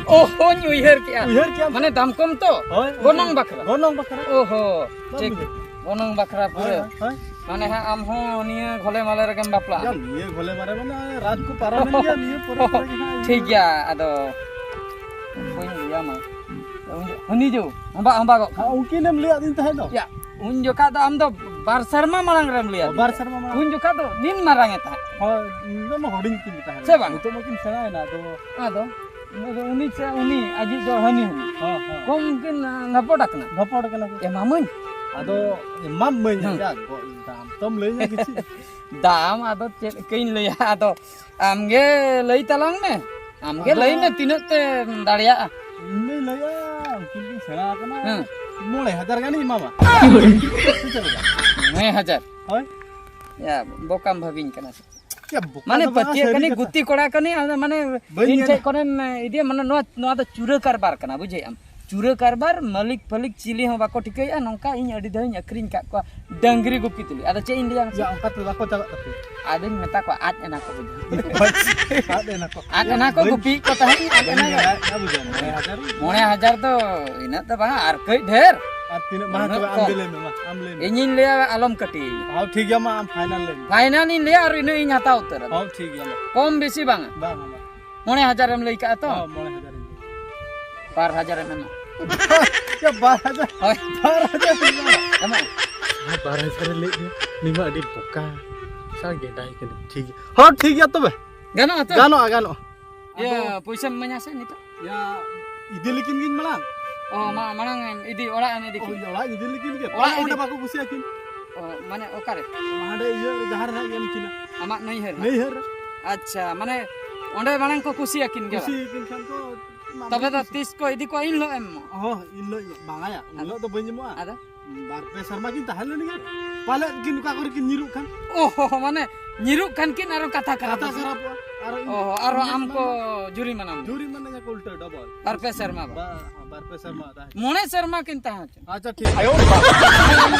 ᱚ ᱦᱚᱧ ᱩᱭᱦᱟᱹᱨ ᱠᱮᱜᱼᱟ᱾ ᱩᱭᱦᱟᱹᱨ ᱠᱮᱜᱼᱟᱢ? ᱢᱟᱱᱮ ᱫᱟᱢ ᱠᱚᱢ ᱛᱚ? ᱦᱳᱭ, ᱜᱚᱱᱚᱝ ᱩᱭᱦᱟᱹᱨ᱾ ᱵᱟᱠᱷᱨᱟ? ᱜᱚᱱᱚᱝ ᱵᱟᱠᱷᱨᱟ᱾ ᱚ ᱦᱚ, ᱵᱟᱢ ᱴᱷᱤᱠ᱾ ᱩᱭᱦᱟᱹᱨ? ᱜᱚᱱᱚᱝ ᱵᱟᱠᱷᱨᱟ ᱦᱳᱭ, ᱯᱩᱨᱟᱹ᱾ ᱦᱳᱭ, ᱦᱳᱭ᱾ ᱢᱟᱱᱮ ᱦᱟᱸᱜ ᱟᱢ ᱦᱚᱸ ᱱᱤᱭᱟᱹ ᱜᱷᱚᱞᱮ ᱢᱟᱞᱮ ᱨᱮᱜᱮᱢ ᱵᱟᱯᱞᱟᱜᱼᱟ? ᱭᱟ, ᱱᱤᱭᱟᱹ ᱜᱷᱚᱞᱮ ᱢᱟᱞᱮ ᱢᱟᱱᱮ ᱨᱟᱡᱽ ᱠᱚ ᱯᱟᱨᱚᱢᱮᱱ ᱜᱮᱭᱟ, ᱱᱤᱭᱟᱹ ᱯᱚᱨᱮ ᱯᱚᱨᱮ ᱜᱮ ᱦᱟᱸᱜ ᱴᱷᱤᱠ ᱜᱮᱭᱟ, ᱟᱫᱚ ᱵᱟᱹᱧ ᱞᱟᱹᱭᱟᱢᱟ᱾ ᱩᱱᱤ ᱡᱚ, ᱦᱟᱸᱵᱟᱜ, ᱦᱟᱸᱵᱟᱜᱚᱜ ᱠᱟᱱᱟ᱾ ᱦᱮᱸ, ᱩᱱᱠᱤᱱᱮᱢ ᱞᱟᱹᱭᱟᱫᱤᱧ ᱛᱟᱦᱮᱸᱫ ᱫᱚ᱾ ᱭᱟ, ᱩᱱ ᱡᱚᱠᱷᱟ ᱫᱚ ᱟᱢ ᱫᱚ ᱵᱟᱨ ᱥᱮᱨᱢᱟ ᱢᱟᱲᱟᱝ ᱨᱮᱢ ᱞᱟᱹᱭᱟᱫᱤᱧ ᱵᱟᱨ ᱛᱟᱦᱮᱸᱫ᱾ ᱥᱮᱨᱢᱟ ᱢᱟᱲᱟᱝ᱾ ᱩᱱ ᱡᱚᱠᱷᱟ ᱫᱚ ᱱᱤᱱ ᱢᱟᱨᱟᱝ ᱮ ᱛᱟᱦᱮᱸᱫ᱾ ᱦᱳᱭ, ᱤᱧ ᱫᱚ ᱦᱩᱰᱤᱧ ᱜᱤᱧ ᱛᱟᱦᱮᱸ ᱥᱮ ᱞᱮᱱᱟ᱾ ᱵᱟᱝ? ᱱᱤᱛᱚᱜ ᱢᱟᱠᱤᱱ ᱥᱮᱬᱟᱭᱮᱱᱟ, ᱟᱫᱚ ᱟᱫᱚ ᱩᱱᱤ ᱥᱮ ᱩᱱᱤ ᱟᱡᱤᱡ ᱫᱚ ᱦᱟᱹᱱᱤ ᱦᱟᱹᱱᱤ᱾ ᱦᱚᱸ, ᱦᱚᱸ᱾ ᱠᱚᱢ ᱠᱤᱱ ᱫᱷᱟᱯᱚᱴ ᱟᱠᱟᱱᱟ᱾ ᱫᱷᱟᱯᱚᱴ ᱟᱠᱟᱱᱟ ᱠᱤᱱ᱾ ᱮᱢᱟᱢᱟᱹᱧ᱾ ᱟᱫᱚ ᱮᱢᱟᱢ ᱢᱟᱹᱧ ᱦᱮᱸ᱾ ᱭᱟ, ᱜᱚ-, ᱫᱟᱢ ᱛᱚᱢ ᱞᱟᱹᱭ ᱧᱟ ᱠᱤᱪᱷᱩ᱾ ᱫᱟᱢ ᱟᱫᱚ ᱪᱮᱫ ᱞᱮᱠᱟᱧ ᱞᱟᱹᱭᱟ, ᱟᱫᱚ ᱟᱢᱜᱮ ᱞᱟᱹᱭ ᱛᱟᱞᱟᱝ ᱢᱮ᱾ ᱟᱢᱜᱮ ᱟᱫᱚ ᱞᱟᱹᱭ ᱢᱮ ᱛᱤᱱᱟᱹᱜ ᱛᱮᱢ ᱫᱟᱲᱮᱭᱟᱜᱼᱟ᱾ ᱤᱧ ᱫᱩᱧ ᱞᱟᱹᱭᱟ, ᱩᱱᱠᱤᱱ ᱠᱤᱱ ᱥᱮᱬᱟ ᱟᱠᱟᱱᱟ᱾ ᱦᱮᱸ᱾ ᱢᱚᱬᱮ ᱦᱟᱡᱟᱨ ᱜᱟᱱᱤᱧ ᱮᱢᱟᱢᱟ᱾ ᱥᱮ ᱪᱮᱫ ᱞᱮᱠᱟ? ᱢᱚᱬᱮ ᱦᱟᱡᱟᱨ? ᱦᱳᱭ᱾ ᱭᱟ, ᱵᱚᱠᱟᱢ ᱵᱷᱟᱵᱤᱧ ᱠᱟᱱᱟ ᱥᱮ? ᱭᱟ, ᱵᱚᱠᱟ ᱢᱟᱱᱮ ᱫᱚ ᱵᱟᱝᱟ, ᱯᱟᱹᱛᱭᱟᱹᱜ ᱥᱟᱹᱨᱤ ᱠᱟᱹᱱᱟᱹᱧ, ᱠᱟᱛᱷᱟ᱾ ᱜᱩᱛᱤ ᱠᱚᱲᱟ ᱠᱟᱹᱱᱟᱹᱧ, ᱟᱫᱚ ᱢᱟᱱᱮ ᱵᱟᱹᱧ ᱤᱧ ᱧᱮᱞ ᱴᱷᱮᱡ ᱠᱷᱚᱱᱮᱢ ᱤᱫᱤᱭᱟ, ᱢᱟᱱᱮ ᱱᱚᱣᱟ, ᱱᱚᱣᱟ ᱫᱚ ᱪᱩᱨᱟᱹ ᱠᱟᱨᱵᱟᱨ ᱠᱟᱱᱟ, ᱵᱩᱡᱷᱟᱹᱣᱮᱫ ᱟᱢ? ᱪᱩᱨᱟᱹ ᱠᱟᱨᱵᱟᱨ, ᱢᱟᱹᱞᱤᱠ ᱯᱷᱟᱹᱞᱤᱠ ᱪᱤᱞᱤ ᱦᱚᱸ ᱵᱟᱠᱚ ᱴᱷᱤᱠᱟᱹᱭᱮᱫᱼᱟ᱾ ᱱᱚᱝᱠᱟ ᱤᱧ ᱟᱹᱰᱤ ᱫᱷᱟᱣ ᱤᱧ ᱟᱹᱠᱷᱨᱤᱧ ᱠᱟᱜ ᱠᱚᱣᱟ ᱰᱟᱹᱝᱨᱤ ᱜᱩᱯᱤ ᱛᱩᱞᱩᱡ᱾ ᱟᱫᱚ ᱪᱮᱫ ᱤᱧ ᱞᱟᱹᱭᱟ ᱢᱟᱥᱮ? ᱭᱟ, ᱚᱱᱠᱟ ᱛᱮ ᱵᱟᱠᱚ ᱪᱟᱞᱟᱜ ᱛᱟᱯᱮᱭᱟ᱾ ᱟᱫᱚᱧ ᱢᱮᱛᱟ ᱠᱚᱣᱟ, ᱟᱫ ᱮᱱᱟ ᱠᱚ, ᱵᱩᱡᱷᱟᱹᱣ᱾ ᱟᱫ ᱮᱱᱟ ᱠᱚ᱾ ᱟᱫ ᱮᱱᱟ ᱠᱚ, ᱵᱟᱹᱧ, ᱜᱩᱯᱤᱭᱮᱫ ᱠᱚ ᱛᱟᱦᱮᱸᱫ, ᱟᱫ ᱵᱟᱹᱧ ᱮᱱᱟ ᱠᱚ᱾ ᱧᱮᱞᱟ, ᱵᱩᱡᱷᱟᱹᱣ, ᱢᱚᱬᱮ ᱦᱟᱡᱟᱨ᱾ ᱢᱚᱬᱮ ᱦᱟᱡᱟᱨ ᱫᱚ ᱤᱱᱟᱹᱜ ᱫᱚ ᱵᱟᱝ, ᱟᱨ ᱠᱟᱹᱡ ᱰᱷᱮᱨ᱾ ᱟᱨ ᱛᱤᱱᱟᱹᱜ? ᱢᱟ ᱩᱱᱟᱹᱜ ᱛᱚᱵᱮ ᱟᱢ ᱠᱚᱢ᱾ ᱜᱮ ᱞᱟᱹᱭ ᱢᱮ, ᱢᱟ, ᱟᱢ ᱞᱟᱹᱭ ᱢᱮ᱾ ᱤᱧᱤᱧ ᱞᱟᱹᱭᱟ, ᱟᱞᱚᱢ ᱠᱟᱹᱴᱤᱡ᱾ ᱦᱚᱸ, ᱴᱷᱤᱠ ᱜᱮᱭᱟ, ᱢᱟ, ᱟᱢ ᱯᱷᱟᱭᱱᱟᱞ ᱞᱟᱹᱭ ᱢᱮ᱾ ᱯᱷᱟᱭᱱᱟᱞ ᱤᱧ ᱞᱟᱹᱭᱟ ᱟᱨ ᱤᱱᱟᱹᱜ ᱤᱧ ᱦᱟᱛᱟᱣ ᱩᱛᱟᱹᱨᱟ᱾ ᱦᱚᱸ, ᱴᱷᱤᱠ ᱜᱮᱭᱟ, ᱢᱟ᱾ ᱠᱚᱢ ᱵᱮᱥᱤ ᱵᱟᱝᱟ᱾ ᱵᱟᱝ, ᱵᱟᱝ᱾ ᱢᱚᱬᱮ ᱦᱟᱡᱟᱨ ᱮᱢ ᱞᱟᱹᱭ ᱠᱟᱜᱼᱟ ᱛᱚ? ᱦᱚᱸ, ᱢᱚᱬᱮ ᱦᱟᱡᱟᱨ ᱤᱧ ᱞᱟᱹᱭ᱾ ᱵᱟᱨ ᱦᱟᱡᱟᱨ ᱮᱢ ᱮᱢᱟ᱾ ᱭᱟ, ᱵᱟᱨ ᱦᱟᱡᱟᱨ? ᱦᱳᱭ᱾ ᱵᱟᱨ ᱦᱟᱡᱟᱨ ᱤᱧ ᱮᱢᱟ᱾ ᱮᱢᱚᱜ᱾ ᱦᱮᱸ, ᱵᱟᱨ ᱦᱟᱡᱟᱨ ᱮ ᱞᱟᱹᱭᱮᱫ ᱫᱚ, ᱩᱱᱤ ᱢᱟ ᱟᱹᱰᱤ ᱵᱚᱠᱟ᱾ ᱥᱟᱞᱟ ᱜᱮᱰᱟᱭ ᱠᱟᱱᱟ᱾ ᱴᱷᱤᱠ ᱜᱮᱭᱟ᱾ ᱦᱚᱸ, ᱴᱷᱤᱠ ᱜᱮᱭᱟ ᱛᱚᱵᱮ᱾ ᱜᱟᱱᱚᱜᱼᱟ ᱛᱚ? ᱜᱟᱱᱚᱜᱼᱟ, ᱜᱟᱱᱚᱜᱼᱟ᱾ ᱤᱭᱟᱹ, ᱟᱫᱚ ᱯᱩᱭᱥᱟᱹᱢ ᱤᱢᱟᱹᱧᱟ ᱥᱮ ᱱᱤᱛᱚᱜ? ᱭᱟ, ᱤᱫᱤ ᱞᱮᱠᱤᱱ ᱜᱤᱧ ᱢᱟᱲᱟᱝ᱾ ᱚ, ᱢᱟ, ᱢᱟᱲᱟᱝ ᱮᱢ ᱤᱫᱤ, ᱚᱲᱟᱜ ᱮᱢ ᱤᱫᱤ ᱚ, ᱠᱤᱱ᱾ ᱚᱲᱟᱜ ᱤᱧ ᱤᱫᱤ ᱞᱮᱠᱤᱱ ᱜᱮ᱾ ᱚᱲᱟᱜ ᱚᱸᱰᱮ ᱤᱫᱤ᱾ ᱵᱟᱠᱚ ᱠᱩᱥᱤᱭᱟᱠᱤᱱ᱾ ᱚ, ᱢᱟᱱᱮ ᱚᱠᱟᱨᱮ? ᱦᱟᱸᱰᱮ ᱤᱭᱟᱹ ᱨᱮ, ᱡᱟᱦᱟᱸ ᱨᱮ ᱦᱟᱸᱜ ᱮᱢ ᱠᱤᱱᱟ᱾ ᱟᱢᱟᱜ ᱱᱟᱹᱭᱦᱟᱹᱨ? ᱱᱟᱹᱭᱦᱟᱹᱨ ᱨᱮ᱾ ᱟᱪᱪᱷᱟ, ᱢᱟᱱᱮ ᱚᱸᱰᱮ ᱢᱟᱲᱟᱝ ᱠᱚ ᱠᱩᱥᱤᱭᱟᱠᱤᱱ ᱜᱮ ᱵᱟᱝ? ᱠᱩᱥᱤᱭᱟᱠᱤᱱ ᱠᱷᱟᱱ ᱠᱚ ᱢᱟ ᱛᱚᱵᱮ ᱫᱚ ᱵᱟᱹᱧ ᱠᱩᱥᱤ- ᱛᱤᱥ ᱠᱚ ᱤᱫᱤ ᱠᱚᱣᱟ, ᱤᱱ ᱦᱤᱞᱳᱜ ᱮᱢ ᱮᱢᱚᱜᱼᱟ? ᱦᱚᱸ, ᱤᱱ ᱦᱤᱞᱳᱜ ᱵᱟᱝᱟ ᱭᱟ, ᱩᱱ ᱟᱫᱚ? ᱦᱤᱞᱳᱜ ᱫᱚ ᱵᱟᱹᱧ ᱮᱢᱚᱜᱼᱟ᱾ ᱟᱫᱚ? ᱵᱟᱨ ᱯᱮ ᱥᱮᱨᱢᱟ ᱠᱤᱱ ᱛᱟᱦᱮᱸ ᱞᱮᱱ ᱜᱮ, ᱯᱟᱞᱮᱫ ᱠᱤᱱ ᱚᱠᱟ ᱠᱚᱨᱮ ᱠᱤᱱ ᱧᱤᱨᱩᱜ ᱠᱷᱟᱱ᱾ ᱚ, ᱢᱟᱱᱮ ᱧᱤᱨᱩᱜ ᱠᱷᱟᱱ ᱠᱤᱱ ᱟᱨᱚ ᱠᱟᱛᱷᱟ ᱠᱷᱟᱨᱟᱯ᱾ ᱠᱟᱛᱷᱟ ᱠᱷᱟᱨᱟᱯᱚᱜᱼᱟ᱾ ᱟᱨᱚ ᱤᱧ ᱚ, ᱟᱨᱚ ᱤᱧ ᱟᱢ ᱠᱚ ᱢᱟ ᱡᱩᱨᱤᱢᱟᱱᱟᱢ᱾ ᱡᱩᱨᱤᱢᱟᱱᱟ ᱧᱟ ᱠᱚ ᱩᱞᱴᱟᱹ ᱰᱚᱵᱚᱞ᱾ ᱵᱟᱨ ᱯᱮ ᱥᱮᱨᱢᱟ ᱵᱟᱝ? ᱵᱟ-, ᱦᱮᱸ, ᱵᱟᱨ ᱯᱮ ᱥᱮᱨᱢᱟ ᱛᱟᱦᱮᱸ᱾ ᱢᱚᱬᱮ ᱥᱮᱨᱢᱟ ᱠᱤᱱ ᱛᱟᱦᱮᱸ ᱦᱚᱪᱚ᱾ ᱟᱪᱪᱷᱟ, ᱴᱷᱤᱠ᱾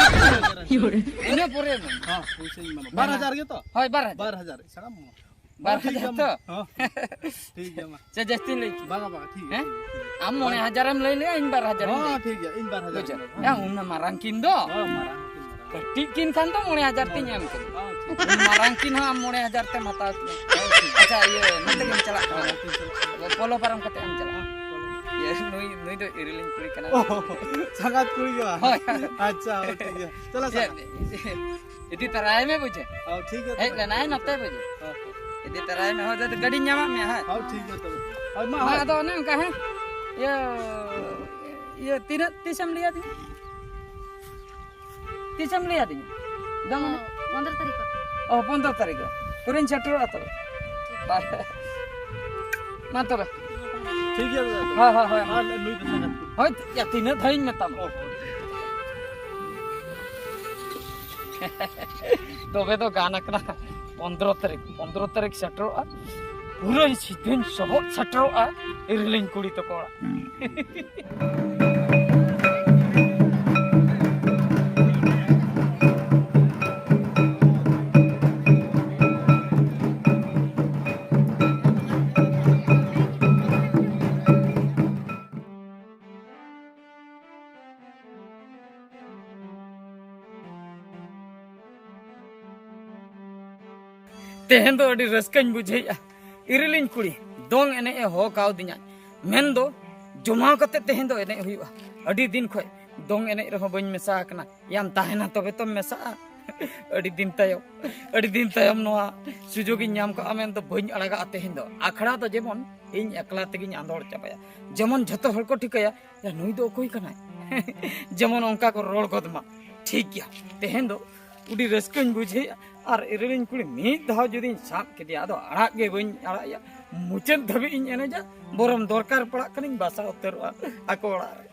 ᱤᱱᱟᱹ ᱯᱚᱨᱮ ᱢᱮ᱾ ᱦᱚᱸ, ᱯᱩᱭᱥᱟᱹᱧ ᱮᱢᱟᱢᱟ᱾ ᱵᱟᱨ ᱦᱟᱡᱟᱨ ᱜᱮ ᱛᱚ? ᱦᱳᱭ, ᱵᱟᱨ ᱦᱟᱡᱟᱨ᱾ ᱵᱟᱨ ᱦᱟᱡᱟᱨ ᱮ ᱥᱟᱲᱟᱢ ᱢᱟ᱾ ᱵᱟᱨ ᱦᱟᱡᱟᱨ ᱴᱷᱤᱠ ᱜᱮᱭᱟ ᱛᱚ? ᱢᱟ᱾ ᱦᱚᱸ, ᱴᱷᱤᱠ ᱜᱮᱭᱟ ᱢᱟ᱾ ᱥᱮ ᱡᱟᱹᱥᱛᱤᱧ ᱞᱟᱹᱭ ᱠᱮᱫᱟ? ᱵᱟᱝᱟ, ᱵᱟᱝᱟ, ᱴᱷᱤᱠ ᱜᱮᱭᱟ, ᱦᱮᱸ? ᱴᱷᱤᱠ ᱜᱮᱭᱟ᱾ ᱟᱢ ᱢᱚᱬᱮ ᱦᱟᱡᱟᱨ ᱮᱢ ᱞᱟᱹᱭ ᱞᱮᱜᱼᱟ, ᱤᱧ ᱵᱟᱨ ᱦᱟᱡᱟᱨ ᱤᱧ ᱦᱚᱸ, ᱞᱟᱹᱭ ᱴᱷᱤᱠ ᱜᱮᱭᱟ, ᱤᱧ ᱵᱟᱨ ᱦᱟᱡᱟᱨ ᱵᱩᱡᱷᱟᱹᱣ? ᱤᱧ ᱵᱟᱨ ᱦᱟᱡᱟᱨ᱾ ᱦᱮᱸ, ᱩᱱᱟᱹᱜ ᱢᱟᱨᱟᱝ ᱠᱤᱱ ᱫᱚ᱾ ᱦᱚᱸ, ᱢᱟᱨᱟᱝ ᱠᱤᱱ ᱢᱟᱨᱟᱝ᱾ ᱠᱟᱹᱴᱤᱡ ᱠᱤᱱ ᱠᱷᱟᱱ ᱫᱚ ᱢᱚᱬᱮ ᱦᱟᱡᱟᱨ ᱛᱤᱧ ᱮᱢ ᱠᱤᱱᱟ᱾ ᱦᱚᱸ, ᱴᱷᱤᱠ᱾ ᱩᱱ ᱢᱟᱨᱟᱝ ᱠᱤᱱ ᱦᱚᱸ ᱟᱢ ᱢᱚᱬᱮ ᱦᱟᱡᱟᱨ ᱛᱮᱢ ᱦᱟᱛᱟᱣ ᱠᱤᱱᱟ᱾ ᱦᱚᱸ, ᱴᱷᱤᱠ᱾ ᱟᱪᱪᱷᱟ, ᱤᱭᱟᱹ, ᱱᱚᱛᱮ ᱜᱮᱢ ᱪᱟᱞᱟᱜ ᱠᱟᱱᱟ᱾ ᱦᱚᱸ, ᱱᱚᱛᱮᱧ ᱪᱟᱞᱟᱜ ᱠᱟᱱᱟ᱾ ᱯᱚᱞᱚ ᱯᱟᱨᱚᱢ ᱠᱟᱛᱮ ᱮᱢ ᱪᱟᱞᱟᱜᱼᱟ᱾ ᱦᱚᱸ, ᱯᱚᱞᱚ᱾ ᱤᱭᱟᱹ, ᱱᱩᱭ, ᱱᱩᱭ ᱫᱚ ᱤᱨᱤᱞᱤᱧ ᱠᱩᱲᱤ ᱠᱟᱱᱟ᱾ ᱚ, ᱥᱟᱸᱜᱟᱛ ᱠᱩᱲᱤ ᱜᱮ ᱵᱟᱝ? ᱦᱳᱭ᱾ ᱟᱪᱪᱷᱟ, ᱦᱳᱭ, ᱴᱷᱤᱠ ᱜᱮᱭᱟ᱾ ᱪᱚᱞᱚ, ᱪᱮᱫ? ᱥᱟᱸᱜᱟᱛ᱾ ᱤᱫᱤ ᱛᱟᱨᱟᱭ ᱢᱮ, ᱵᱩᱡᱷᱟᱹᱣ᱾ ᱦᱚᱸ, ᱴᱷᱤᱠ ᱜᱮᱭᱟ ᱦᱮᱡ ᱛᱚᱵᱮ᱾ ᱞᱮᱱᱟᱭ ᱱᱚᱛᱮ, ᱵᱩᱡᱷᱟᱹᱣ᱾ ᱦᱚᱸ, ᱦᱚᱸ᱾ ᱤᱫᱤ ᱛᱟᱨᱟᱭ ᱢᱮ, ᱦᱳᱭ, ᱫᱟᱫᱟ, ᱜᱟᱹᱰᱤᱧ ᱧᱟᱢᱟᱜ ᱢᱮᱭᱟ, ᱦᱳᱭ᱾ ᱦᱚᱸ, ᱴᱷᱤᱠ ᱜᱮᱭᱟ ᱛᱚᱵᱮ᱾ ᱦᱳᱭ, ᱢᱟ, ᱢᱟ, ᱦᱳᱭ᱾ ᱟᱫᱚ ᱚᱱᱮ ᱚᱱᱠᱟ, ᱦᱮᱸ? ᱤᱭᱟᱹ, ᱤᱭᱟᱹ, ᱛᱤᱱᱟᱹᱜ, ᱛᱤᱥᱮᱢ ᱞᱟᱹᱭ ᱟᱹᱫᱤᱧᱟ? ᱛᱤᱥᱮᱢ ᱞᱟᱹᱭ ᱟᱹᱫᱤᱧᱟ? ᱫᱚ ᱢᱟᱱᱮ? ᱯᱚᱱᱫᱽᱨᱚ ᱛᱟᱹᱨᱤᱠᱷ ᱠᱷᱚᱱ᱾ ᱚ, ᱯᱚᱱᱫᱽᱨᱚ ᱛᱟᱹᱨᱤᱠᱷ ᱨᱮ᱾ ᱯᱩᱨᱟᱹᱧ ᱥᱮᱴᱮᱨᱚᱜᱼᱟ ᱛᱚᱵᱮ᱾ ᱴᱷᱤᱠ ᱜᱮᱭᱟ᱾ ᱢᱟ ᱛᱚᱵᱮ᱾ ᱴᱷᱤᱠ ᱜᱮᱭᱟ, ᱫᱟᱫᱟ᱾ ᱦᱳᱭ, ᱦᱳᱭ, ᱦᱳᱭ᱾ ᱟᱨ ᱱᱩᱭ ᱫᱚ ᱥᱟᱸᱜᱟᱛ ᱠᱚ᱾ ᱦᱳᱭ, ᱭᱟ, ᱛᱤᱱᱟᱹᱜ ᱫᱷᱟᱣᱤᱧ ᱢᱮᱛᱟᱢᱟ? ᱚ, ᱦᱳᱭ᱾ ᱛᱚᱵᱮ ᱫᱚ ᱜᱟᱱ ᱟᱠᱟᱱᱟ᱾ ᱯᱚᱱᱫᱽᱨᱚ ᱛᱟᱹᱨᱤᱠᱷ, ᱯᱚᱱᱫᱽᱨᱚ ᱛᱟᱹᱨᱤᱠᱷ ᱥᱮᱴᱮᱨᱚᱜᱼᱟ, ᱯᱩᱨᱟᱹ ᱥᱤᱫᱷᱟᱹᱧ ᱥᱚᱵᱚᱫ ᱥᱮᱴᱮᱨᱚᱜᱼᱟ ᱤᱨᱤᱞᱤᱧ ᱠᱩᱲᱤ ᱛᱟᱠᱚ ᱚᱲᱟᱜ᱾ ᱛᱮᱦᱮᱧ ᱫᱚ ᱟᱹᱰᱤ ᱨᱟᱹᱥᱠᱟᱹᱧ ᱵᱩᱡᱷᱟᱹᱣᱮᱫᱼᱟ᱾ ᱤᱨᱤᱞᱤᱧ ᱠᱩᱲᱤ ᱫᱚᱝ ᱮᱱᱮᱡ ᱮ ᱦᱚᱦᱚ ᱠᱟᱣᱫᱤᱧᱟ, ᱢᱮᱱᱫᱚ ᱡᱚᱢᱟᱣ ᱠᱟᱛᱮ ᱛᱮᱦᱮᱧ ᱫᱚ ᱮᱱᱮᱡ ᱦᱩᱭᱩᱜᱼᱟ᱾ ᱟᱹᱰᱤ ᱫᱤᱱ ᱠᱷᱚᱡ ᱫᱚᱝ ᱮᱱᱮᱡ ᱨᱮᱦᱚᱸ ᱵᱟᱹᱧ ᱢᱮᱥᱟ ᱟᱠᱟᱱᱟ᱾ ᱭᱟᱢ ᱛᱟᱦᱮᱱᱟ ᱛᱚᱵᱮ ᱛᱚᱢ ᱢᱮᱥᱟᱜᱼᱟ᱾ ᱟᱹᱰᱤ ᱫᱤᱱ ᱛᱟᱭᱚᱢ, ᱟᱹᱰᱤ ᱫᱤᱱ ᱛᱟᱭᱚᱢ ᱱᱚᱣᱟ ᱥᱩᱡᱳᱜᱽ ᱤᱧ ᱧᱟᱢ ᱠᱟᱜᱼᱟ, ᱢᱮᱱᱫᱚ ᱵᱟᱹᱧ ᱟᱲᱟᱜᱟ ᱛᱮᱦᱮᱧ ᱫᱚ᱾ ᱟᱠᱷᱲᱟ ᱫᱚ ᱡᱮᱢᱚᱱ ᱤᱧ ᱮᱠᱞᱟ ᱛᱮᱜᱤᱧ ᱟᱸᱫᱳᱲ ᱪᱟᱵᱟᱭᱟ, ᱡᱮᱢᱚᱱ ᱡᱷᱚᱛᱚ ᱦᱚᱲ ᱠᱚ ᱴᱷᱤᱠᱟᱹᱭᱟ, "ᱭᱟ, ᱱᱩᱭ ᱫᱚ ᱚᱠᱚᱭ ᱠᱟᱱᱟᱭ?" ᱡᱮᱢᱚᱱ ᱚᱱᱠᱟ ᱠᱚ ᱨᱚᱲ ᱜᱚᱫ ᱢᱟ᱾ ᱴᱷᱤᱠ ᱜᱮᱭᱟ, ᱛᱮᱦᱮᱧ ᱫᱚ ᱟᱹᱰᱤ ᱨᱟᱹᱥᱠᱟᱹᱧ ᱵᱩᱡᱷᱟᱹᱣᱮᱫᱼᱟ᱾ ᱟᱨ ᱤᱨᱤᱞᱤᱧ ᱠᱩᱲᱤ ᱢᱤᱫ ᱫᱷᱟᱣ ᱡᱩᱫᱤᱧ ᱥᱟᱵ ᱠᱮᱫᱮᱭᱟ, ᱟᱫᱚ ᱟᱲᱟᱜ ᱜᱮ ᱵᱟᱹᱧ ᱟᱲᱟᱜ ᱮᱭᱟ᱾ ᱢᱩᱪᱟᱹᱫ ᱫᱷᱟᱹᱵᱤᱡ ᱤᱧ ᱮᱱᱮᱡᱟ, ᱵᱚᱨᱚᱢ ᱫᱚᱨᱠᱟᱨ ᱯᱟᱲᱟᱜ ᱠᱷᱟᱱᱤᱧ ᱵᱟᱥᱟ ᱩᱛᱟᱹᱨᱚᱜᱼᱟ ᱟᱠᱚ ᱚᱲᱟᱜ ᱨᱮ᱾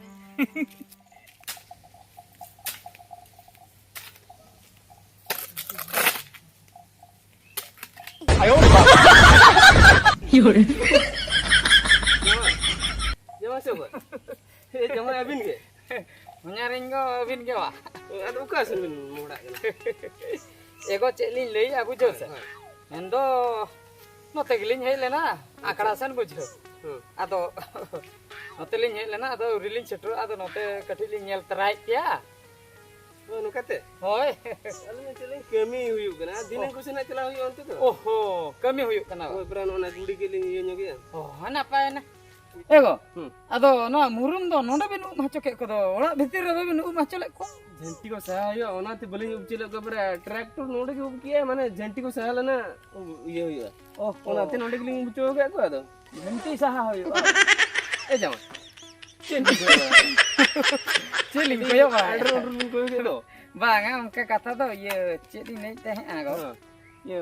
ᱡᱟᱶᱟᱭ ᱥᱮ ᱚᱠᱚᱭ? ᱮ, ᱡᱟᱶᱟᱭ ᱟᱹᱵᱤᱱ ᱜᱮ? ᱦᱚᱧᱦᱟᱨᱤᱧ ᱜᱚ ᱟᱹᱵᱤᱱ ᱜᱮ ᱵᱟ? ᱟᱫᱚ ᱚᱠᱟ ᱥᱮᱱ ᱵᱤᱱ ᱢᱚᱦᱰᱟᱜ ᱠᱟᱱᱟ? ᱮᱜᱚ ᱪᱮᱫ ᱞᱤᱧ ᱞᱟᱹᱭᱟ ᱵᱩᱡᱷᱟᱹᱣ ᱥᱮ? ᱦᱳᱭ᱾ ᱢᱮᱱᱫᱚ ᱱᱚᱛᱮ ᱜᱮᱞᱤᱧ ᱦᱮᱡ ᱞᱮᱱᱟ, ᱟᱪᱪᱷᱟ᱾ ᱟᱠᱷᱲᱟ ᱥᱮᱱ ᱵᱩᱡᱷᱟᱹᱣ᱾ ᱦᱩᱸ᱾ ᱟᱫᱚ ᱱᱚᱛᱮ ᱞᱤᱧ ᱦᱮᱡ ᱞᱮᱱᱟ, ᱟᱫᱚ ᱟᱹᱣᱨᱤ ᱞᱤᱧ ᱥᱮᱴᱮᱨᱚᱜᱼᱟ, ᱟᱫᱚ ᱱᱚᱛᱮ ᱠᱟᱹᱴᱤᱡ ᱞᱤᱧ ᱧᱮᱞ ᱛᱟᱨᱟᱭᱮᱫ ᱯᱮᱭᱟ᱾ ᱚ, ᱱᱚᱝᱠᱟᱛᱮ? ᱦᱳᱭ᱾ ᱟᱹᱞᱤᱧ ᱪᱮᱫ ᱞᱤᱧ ᱠᱟᱹᱢᱤ ᱦᱩᱭᱩᱜ ᱠᱟᱱᱟ, ᱫᱤᱱᱟᱹᱢ ᱚ᱾ ᱠᱚ ᱥᱮᱱᱟᱜ ᱪᱟᱞᱟᱣ ᱦᱩᱭᱩᱜᱼᱟ ᱚᱱᱛᱮ ᱫᱚ᱾ ᱚᱦᱚ, ᱠᱟᱹᱢᱤ ᱦᱩᱭᱩᱜ ᱠᱟᱱᱟ᱾ ᱦᱳᱭ, ᱯᱨᱟᱭ ᱱᱚᱜᱼᱚ ᱱᱟ ᱜᱩᱲᱤ ᱜᱮᱞᱤᱧ ᱤᱭᱟᱹ ᱧᱚᱜᱮᱜᱼᱟ᱾ ᱚ, ᱱᱟᱯᱟᱭ ᱮᱱᱟ᱾ ᱮ ᱜᱚ, ᱦᱩᱸ᱾ ᱟᱫᱚ ᱱᱚᱣᱟ ᱢᱩᱨᱩᱢ ᱫᱚ ᱱᱚᱰᱮ ᱵᱤᱱ ᱩᱵ ᱦᱚᱪᱚ ᱠᱮᱫ ᱠᱚᱫᱚ, ᱚᱲᱟᱜ ᱵᱷᱤᱛᱤᱨ ᱨᱮ ᱵᱟᱵᱤᱱ ᱩᱵ ᱦᱚᱪᱚ ᱞᱮᱫ ᱠᱚᱣᱟ? ᱡᱷᱟᱹᱱᱴᱤ ᱠᱚ ᱥᱟᱦᱟ ᱦᱩᱭᱩᱜᱼᱟ, ᱚᱱᱟᱛᱮ ᱵᱟᱹᱞᱤᱧ ᱩᱵ ᱦᱚᱪᱚ ᱞᱮᱫ ᱠᱚᱣᱟ᱾ ᱯᱩᱨᱟᱹ ᱴᱨᱟᱠᱴᱚᱨ ᱱᱚᱰᱮ ᱜᱮ ᱩᱵ ᱠᱮᱜᱼᱟᱭ, ᱢᱟᱱᱮ ᱡᱷᱟᱹᱱᱴᱤ ᱠᱚ ᱥᱟᱦᱟ ᱞᱮᱱᱟ, ᱩᱵ ᱤᱭᱟᱹ ᱦᱩᱭᱩᱜᱼᱟ᱾ ᱚᱦᱚ᱾ ᱚᱱᱟᱛᱮ ᱱᱚᱰᱮ ᱜᱮᱞᱤᱧ ᱩᱵ ᱦᱚᱪᱚ ᱟᱠᱟᱫ ᱠᱚᱣᱟ᱾ ᱟᱫᱚ ᱡᱷᱟᱹᱱᱴᱤ ᱥᱟᱦᱟ ᱦᱩᱭᱩᱜᱼᱟ᱾ ᱮ ᱡᱟᱶᱟᱭ, ᱪᱮᱫ ᱵᱤᱱ ᱠᱚᱭᱚᱜ ᱵᱟᱲᱟᱭᱟ? ᱪᱮᱫ ᱞᱤᱧ ᱠᱚᱭᱚᱜ ᱵᱟᱲᱟᱭᱟ? ᱟᱹᱰᱤ ᱨᱚᱲ ᱵᱤᱱ ᱠᱚᱭᱚᱜ ᱠᱮᱫ ᱫᱚ᱾ ᱵᱟᱝᱟ, ᱚᱱᱠᱟ ᱠᱟᱛᱷᱟ ᱫᱚ, ᱤᱭᱟᱹ, ᱪᱮᱫ ᱞᱤᱧ ᱞᱟᱹᱭᱮᱫ ᱛᱟᱦᱮᱸᱜᱼᱟ ᱜᱚ? ᱦᱮᱸ᱾ ᱤᱭᱟᱹ,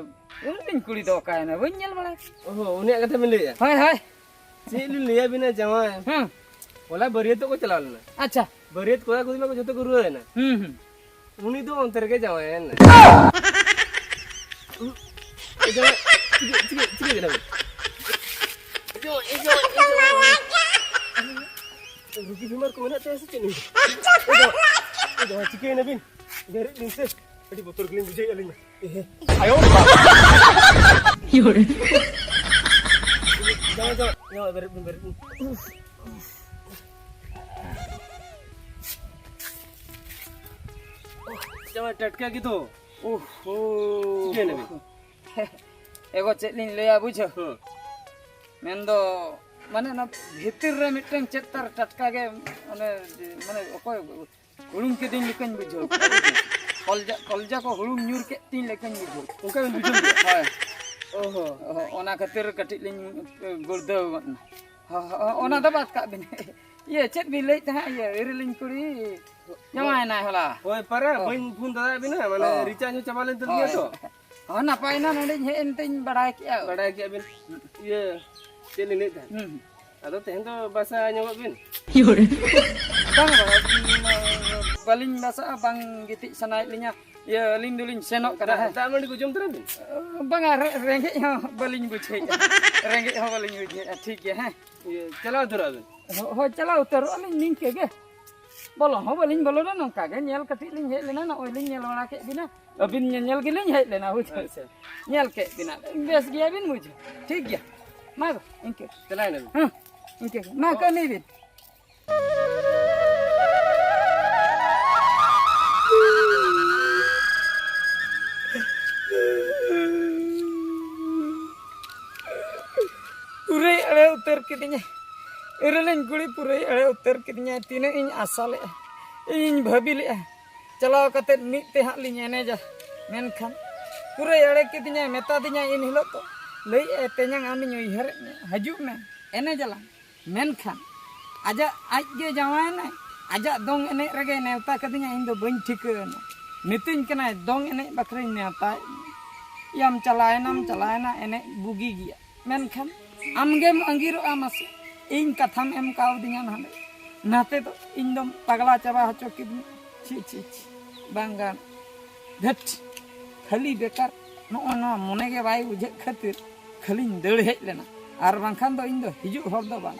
ᱩᱱᱤ ᱠᱩᱲᱤ ᱫᱚ ᱚᱠᱟᱭᱮᱱᱟ? ᱵᱟᱹᱧ ᱧᱮᱞ ᱵᱟᱲᱟᱭ᱾ ᱚᱦᱚ, ᱩᱱᱤᱭᱟᱜ ᱠᱟᱛᱷᱟ ᱵᱤᱱ ᱞᱟᱹᱭᱮᱫᱼᱟ? ᱦᱳᱭ, ᱦᱳᱭ᱾ ᱪᱮᱫ ᱞᱤᱧ ᱞᱟᱹᱭᱟᱵᱤᱱᱟ ᱡᱟᱶᱟᱭ? ᱦᱮᱸ᱾ ᱦᱚᱞᱟ ᱵᱟᱹᱨᱭᱟᱹᱛᱚᱜ ᱠᱚ ᱪᱟᱞᱟᱣ ᱞᱮᱱᱟ᱾ ᱟᱪᱪᱷᱟ᱾ ᱵᱟᱹᱨᱭᱟᱹᱛ ᱠᱚᱲᱟ ᱠᱩᱲᱤ ᱢᱟ ᱠᱚ ᱡᱷᱚᱛᱚ ᱠᱚ ᱨᱩᱣᱟᱹᱲ ᱮᱱᱟ᱾ ᱦᱩᱸ, ᱦᱩᱸ᱾ ᱩᱱᱤ ᱫᱚ ᱚᱱᱛᱮ ᱨᱮᱜᱮ ᱡᱟᱶᱟᱭᱮᱱ᱾ ᱮ ᱡᱟᱶᱟᱭ, ᱪᱤᱠᱟᱹ, ᱪᱤᱠᱟᱹ, ᱪᱤᱠᱟᱹ ᱠᱮᱫᱟ ᱵᱤᱱ? ᱮ ᱡᱟᱶᱟᱭ, ᱮ ᱡᱟᱶᱟᱭ, ᱮ ᱡᱟᱶᱟᱭ᱾ ᱨᱩᱜᱤ ᱵᱤᱢᱟᱨ ᱠᱚ ᱢᱮᱱᱟᱜ ᱛᱟᱭᱟ ᱥᱮ ᱪᱮᱫ ᱱᱩᱭ ᱫᱚ? ᱮ ᱡᱟᱶᱟᱭ, ᱮ ᱡᱟᱶᱟᱭ, ᱪᱤᱠᱟᱹᱭᱮᱱᱟ ᱵᱤᱱ? ᱵᱮᱨᱮᱫ ᱵᱤᱱ ᱥᱮ, ᱟᱹᱰᱤ ᱵᱚᱛᱚᱨ ᱜᱮᱞᱤᱧ ᱵᱩᱡᱷᱟᱹᱣᱮᱫᱼᱟ ᱟᱹᱞᱤᱧ ᱢᱟ᱾ ᱮᱦᱮ᱾ ᱟᱭᱳ ᱵᱟᱵᱟ᱾ ᱡᱟᱶᱟᱭ, ᱡᱟᱶᱟᱭ, ᱡᱟᱶᱟᱭ, ᱵᱮᱨᱮᱫ ᱵᱤᱱ, ᱵᱮᱨᱮᱫ ᱵᱤᱱ᱾ ᱡᱟᱶᱟᱭ, ᱴᱟᱴᱠᱟ ᱜᱮ ᱛᱚ᱾ ᱳᱦᱳ᱾ ᱪᱤᱠᱟᱹᱭᱮᱱᱟ ᱵᱤᱱ? ᱮᱜᱳ, ᱪᱮᱫ ᱞᱤᱧ ᱞᱟᱹᱭᱟ ᱵᱩᱡᱷᱟᱹᱣ? ᱦᱮᱸ᱾ ᱢᱮᱱᱫᱚ, ᱢᱟᱱᱮ, ᱚᱱᱟ ᱵᱷᱤᱛᱤᱨ ᱨᱮ ᱢᱤᱫᱴᱟᱝ ᱪᱮᱫ ᱛᱟᱨ ᱴᱟᱴᱠᱟ ᱜᱮ, ᱚᱱᱮ, ᱢᱟᱱᱮ, ᱚᱠᱚᱭ ᱦᱩᱲᱩᱝ ᱠᱤᱫᱤᱧ ᱞᱮᱠᱟᱧ ᱵᱩᱡᱷᱟᱹᱣ ᱠᱮᱫᱟ᱾ ᱠᱚᱞᱡᱟ, ᱠᱚᱞᱡᱟ ᱠᱚ ᱦᱩᱲᱩᱝ ᱧᱩᱨ ᱠᱮᱫ ᱛᱤᱧ ᱞᱮᱠᱟᱧ ᱵᱩᱡᱷᱟᱹᱣ ᱠᱮᱫᱟ᱾ ᱚᱱᱠᱟ ᱵᱤᱱ ᱵᱩᱡᱷᱟᱹᱣ ᱠᱮᱫᱟ? ᱦᱳᱭ᱾ ᱚᱦᱚ᱾ ᱚᱦᱚ, ᱚᱱᱟ ᱠᱷᱟᱹᱛᱤᱨ ᱠᱟᱹᱴᱤᱡ ᱞᱤᱧ, ᱮ, ᱜᱩᱲᱫᱟᱹᱣ ᱜᱚᱫ ᱮᱱᱟ᱾ ᱦᱚ-, ᱦᱚ-, ᱚᱱᱟ ᱫᱚ ᱵᱟᱫ ᱠᱟᱜ ᱵᱤᱱ᱾ ᱤᱭᱟᱹ, ᱪᱮᱫ ᱵᱤᱱ ᱞᱟᱹᱭᱮᱫ ᱛᱟᱦᱮᱸᱫ? ᱤᱭᱟᱹ, ᱤᱨᱤᱞᱤᱧ ᱠᱩᱲᱤ ᱡᱟᱶᱟᱭᱮᱱᱟᱭ ᱦᱚᱞᱟ᱾ ᱦᱳᱭ, ᱯᱟᱨᱟ, ᱚ᱾ ᱵᱟᱹᱧ ᱯᱷᱳᱱ ᱫᱟᱲᱮᱭᱟᱜ ᱵᱤᱱᱟ, ᱢᱟᱱᱮ, ᱚ᱾ ᱨᱤᱪᱟᱨᱡᱽ ᱦᱚᱸ ᱪᱟᱵᱟ ᱞᱮᱱ ᱛᱟᱹᱞᱤᱧᱟ ᱦᱳᱭ᱾ ᱛᱚ᱾ ᱦᱚᱸ, ᱱᱟᱯᱟᱭ ᱮᱱᱟ, ᱱᱚᱰᱮᱧ ᱦᱮᱡ ᱮᱱᱛᱮᱧ ᱵᱟᱲᱟᱭ ᱠᱮᱜᱼᱟ᱾ ᱵᱟᱲᱟᱭ ᱠᱮᱜᱼᱟ ᱵᱤᱱ? ᱤᱭᱟᱹ, ᱪᱮᱫ ᱞᱤᱧ ᱞᱟᱹᱭᱮᱫ ᱛᱟᱦᱮᱸᱫ? ᱦᱩᱸ᱾ ᱟᱫᱚ ᱛᱮᱦᱮᱧ ᱫᱚ ᱵᱟᱥᱟ ᱧᱚᱜᱚᱜ ᱵᱤᱱ᱾ ᱵᱟᱝ, ᱵᱟᱝ, ᱵᱟᱹᱞᱤᱧ ᱵᱟᱥᱟᱜᱼᱟ, ᱵᱟᱝ ᱜᱤᱛᱤᱡ ᱥᱟᱱᱟᱭᱮᱫ ᱞᱤᱧᱟ᱾ ᱤᱭᱟᱹ, ᱟᱹᱞᱤᱧ ᱫᱚᱞᱤᱧ ᱥᱮᱱᱚᱜ ᱠᱟᱱᱟ, ᱫᱟᱜ, ᱦᱮᱸ᱾ ᱫᱟᱜ ᱢᱟᱹᱰᱤ ᱠᱚ ᱡᱚᱢ ᱛᱚᱨᱟᱭ ᱵᱤᱱ᱾ ᱵᱟᱝᱟ, ᱨᱮ-, ᱨᱮᱸᱜᱮᱡ ᱦᱚᱸ ᱵᱟᱹᱞᱤᱧ ᱵᱩᱡᱷᱟᱹᱣᱮᱫᱼᱟ᱾ ᱨᱮᱸᱜᱮᱡ ᱦᱚᱸ ᱵᱟᱹᱞᱤᱧ ᱵᱩᱡᱷᱟᱹᱣᱮᱫᱼᱟ, ᱴᱷᱤᱠ ᱜᱮᱭᱟ, ᱦᱮᱸ᱾ ᱤᱭᱟᱹ, ᱪᱟᱞᱟᱣ ᱩᱛᱟᱹᱨᱚᱜ ᱟᱵᱤᱱ᱾ ᱦᱳ-, ᱦᱳᱭ, ᱪᱟᱞᱟᱣ ᱩᱛᱟᱹᱨᱚᱜ ᱟᱹᱞᱤᱧ ᱱᱤᱝᱠᱟᱹ ᱜᱮ᱾ ᱵᱚᱞᱚ ᱦᱚᱸ ᱵᱟᱹᱞᱤᱧ ᱵᱚᱞᱚᱱᱟ, ᱱᱚᱝᱠᱟ ᱜᱮ ᱧᱮᱞ ᱠᱟᱹᱴᱤᱡ ᱞᱤᱧ ᱦᱮᱡ ᱞᱮᱱᱟ, ᱱᱚᱜᱼᱚᱭ ᱞᱤᱧ ᱧᱮᱞ ᱵᱟᱲᱟ ᱠᱮᱫ ᱵᱤᱱᱟ᱾ ᱟᱹᱵᱤᱱ ᱧᱮᱧᱮᱞ ᱜᱮᱞᱤᱧ ᱦᱮᱡ ᱞᱮᱱᱟ, ᱵᱩᱡᱷᱟᱹᱣ᱾ ᱟᱪᱪᱷᱟ᱾ ᱧᱮᱞ ᱠᱮᱫ ᱵᱤᱱᱟ, ᱵᱮᱥ ᱜᱮᱭᱟ ᱵᱤᱱ, ᱵᱩᱡᱷᱟᱹᱣ᱾ ᱴᱷᱤᱠ ᱜᱮᱭᱟ, ᱢᱟ ᱫᱚ ᱤᱱᱠᱟᱹ᱾ ᱪᱟᱞᱟᱣ ᱮᱱᱟ ᱵᱤᱱ᱾ ᱦᱮᱸ, ᱤᱱᱠᱟᱹ ᱜᱮ᱾ ᱢᱟ ᱠᱟᱹᱢᱤ ᱵᱤᱱ᱾ ᱯᱩᱨᱟᱹᱭ ᱮᱲᱮ ᱩᱛᱟᱹᱨ ᱠᱤᱫᱤᱧᱟ᱾ ᱤᱨᱤᱞᱤᱧ ᱠᱩᱲᱤ ᱯᱩᱨᱟᱹᱭ ᱮᱲᱮ ᱩᱛᱟᱹᱨ ᱠᱤᱫᱤᱧᱟ᱾ ᱛᱤᱱᱟᱹᱜ ᱤᱧ ᱟᱥᱟ ᱞᱮᱜᱼᱟ, ᱤᱧᱤᱧ ᱵᱷᱟᱹᱵᱤ ᱞᱮᱜᱼᱟ, ᱪᱟᱞᱟᱣ ᱠᱟᱛᱮᱫ ᱢᱤᱫ ᱛᱮ ᱦᱟᱸᱜ ᱞᱤᱧ ᱮᱱᱮᱡᱟ᱾ ᱢᱮᱱᱠᱷᱟᱱ ᱯᱩᱨᱟᱹᱭ ᱮᱲᱮ ᱠᱤᱫᱤᱧᱟᱭ, ᱢᱮᱛᱟ ᱫᱤᱧᱟᱭ ᱮᱱ ᱦᱤᱞᱳᱜ ᱫᱚ, ᱞᱟᱹᱭᱮᱜᱼᱟᱭ, "ᱛᱮᱧᱟᱝ ᱟᱢᱤᱧ ᱩᱭᱦᱟᱹᱨᱮᱫ ᱢᱮᱭᱟ, ᱦᱤᱡᱩᱜ ᱢᱮ, ᱮᱱᱮᱡ ᱟᱞᱟᱝ᱾" ᱢᱮᱱᱠᱷᱟᱱ ᱟᱡᱟᱜ, ᱟᱡ ᱜᱮ ᱡᱟᱶᱟᱭᱮᱱᱟᱭ, ᱟᱡᱟᱜ ᱫᱚᱝ ᱮᱱᱮᱡ ᱨᱮᱜᱮ ᱱᱮᱣᱛᱟ ᱠᱟᱫᱤᱧᱟ, ᱤᱧ ᱫᱚ ᱵᱟᱹᱧ ᱴᱷᱤᱠᱟᱹ ᱮᱱᱟ᱾ ᱢᱤᱛᱟᱹᱧ ᱠᱟᱱᱟᱭ, "ᱫᱚᱝ ᱮᱱᱮᱡ ᱵᱟᱠᱷᱨᱟᱧ ᱱᱮᱣᱛᱟᱭᱮᱫ ᱢᱮᱭᱟ, ᱭᱟᱢ ᱪᱟᱞᱟᱣᱮᱱᱟᱢ, ᱪᱟᱞᱟᱣᱮᱱᱟ, ᱮᱱᱮᱡ ᱵᱩᱜᱤ ᱜᱮᱭᱟ, ᱢᱮᱱᱠᱷᱟᱱ ᱟᱢᱜᱮᱢ ᱟᱸᱜᱤᱨᱚᱜᱼᱟ ᱢᱟᱥᱮ, ᱤᱧ ᱠᱟᱛᱷᱟᱢ ᱮᱢ ᱠᱟᱣᱫᱤᱧᱟ ᱱᱟᱰᱮ, ᱱᱟᱛᱮ ᱫᱚ ᱤᱧ ᱫᱚᱢ ᱯᱟᱜᱽᱞᱟ ᱪᱟᱵᱟ ᱦᱚᱪᱚ ᱠᱤᱫᱤᱧᱟ, ᱪᱷᱤ, ᱪᱷᱤ, ᱪᱷᱤ᱾" ᱵᱟᱝ ᱜᱟᱱ᱾ ᱫᱷᱮᱴ, ᱠᱷᱟᱹᱞᱤ ᱵᱮᱠᱟᱨ᱾ ᱱᱚᱜᱼᱚᱭ ᱱᱚᱣᱟ ᱢᱚᱱᱮ ᱜᱮ ᱵᱟᱭ ᱵᱩᱡᱷᱟᱹᱜ ᱠᱷᱟᱹᱛᱤᱨ ᱠᱷᱟᱹᱞᱤᱧ ᱫᱟᱹᱲ ᱦᱮᱡ ᱞᱮᱱᱟ, ᱟᱨ ᱵᱟᱝᱠᱷᱟᱱ ᱫᱚ ᱤᱧ ᱫᱚ ᱦᱤᱡᱩᱜ ᱦᱚᱨ ᱫᱚ ᱵᱟᱝ᱾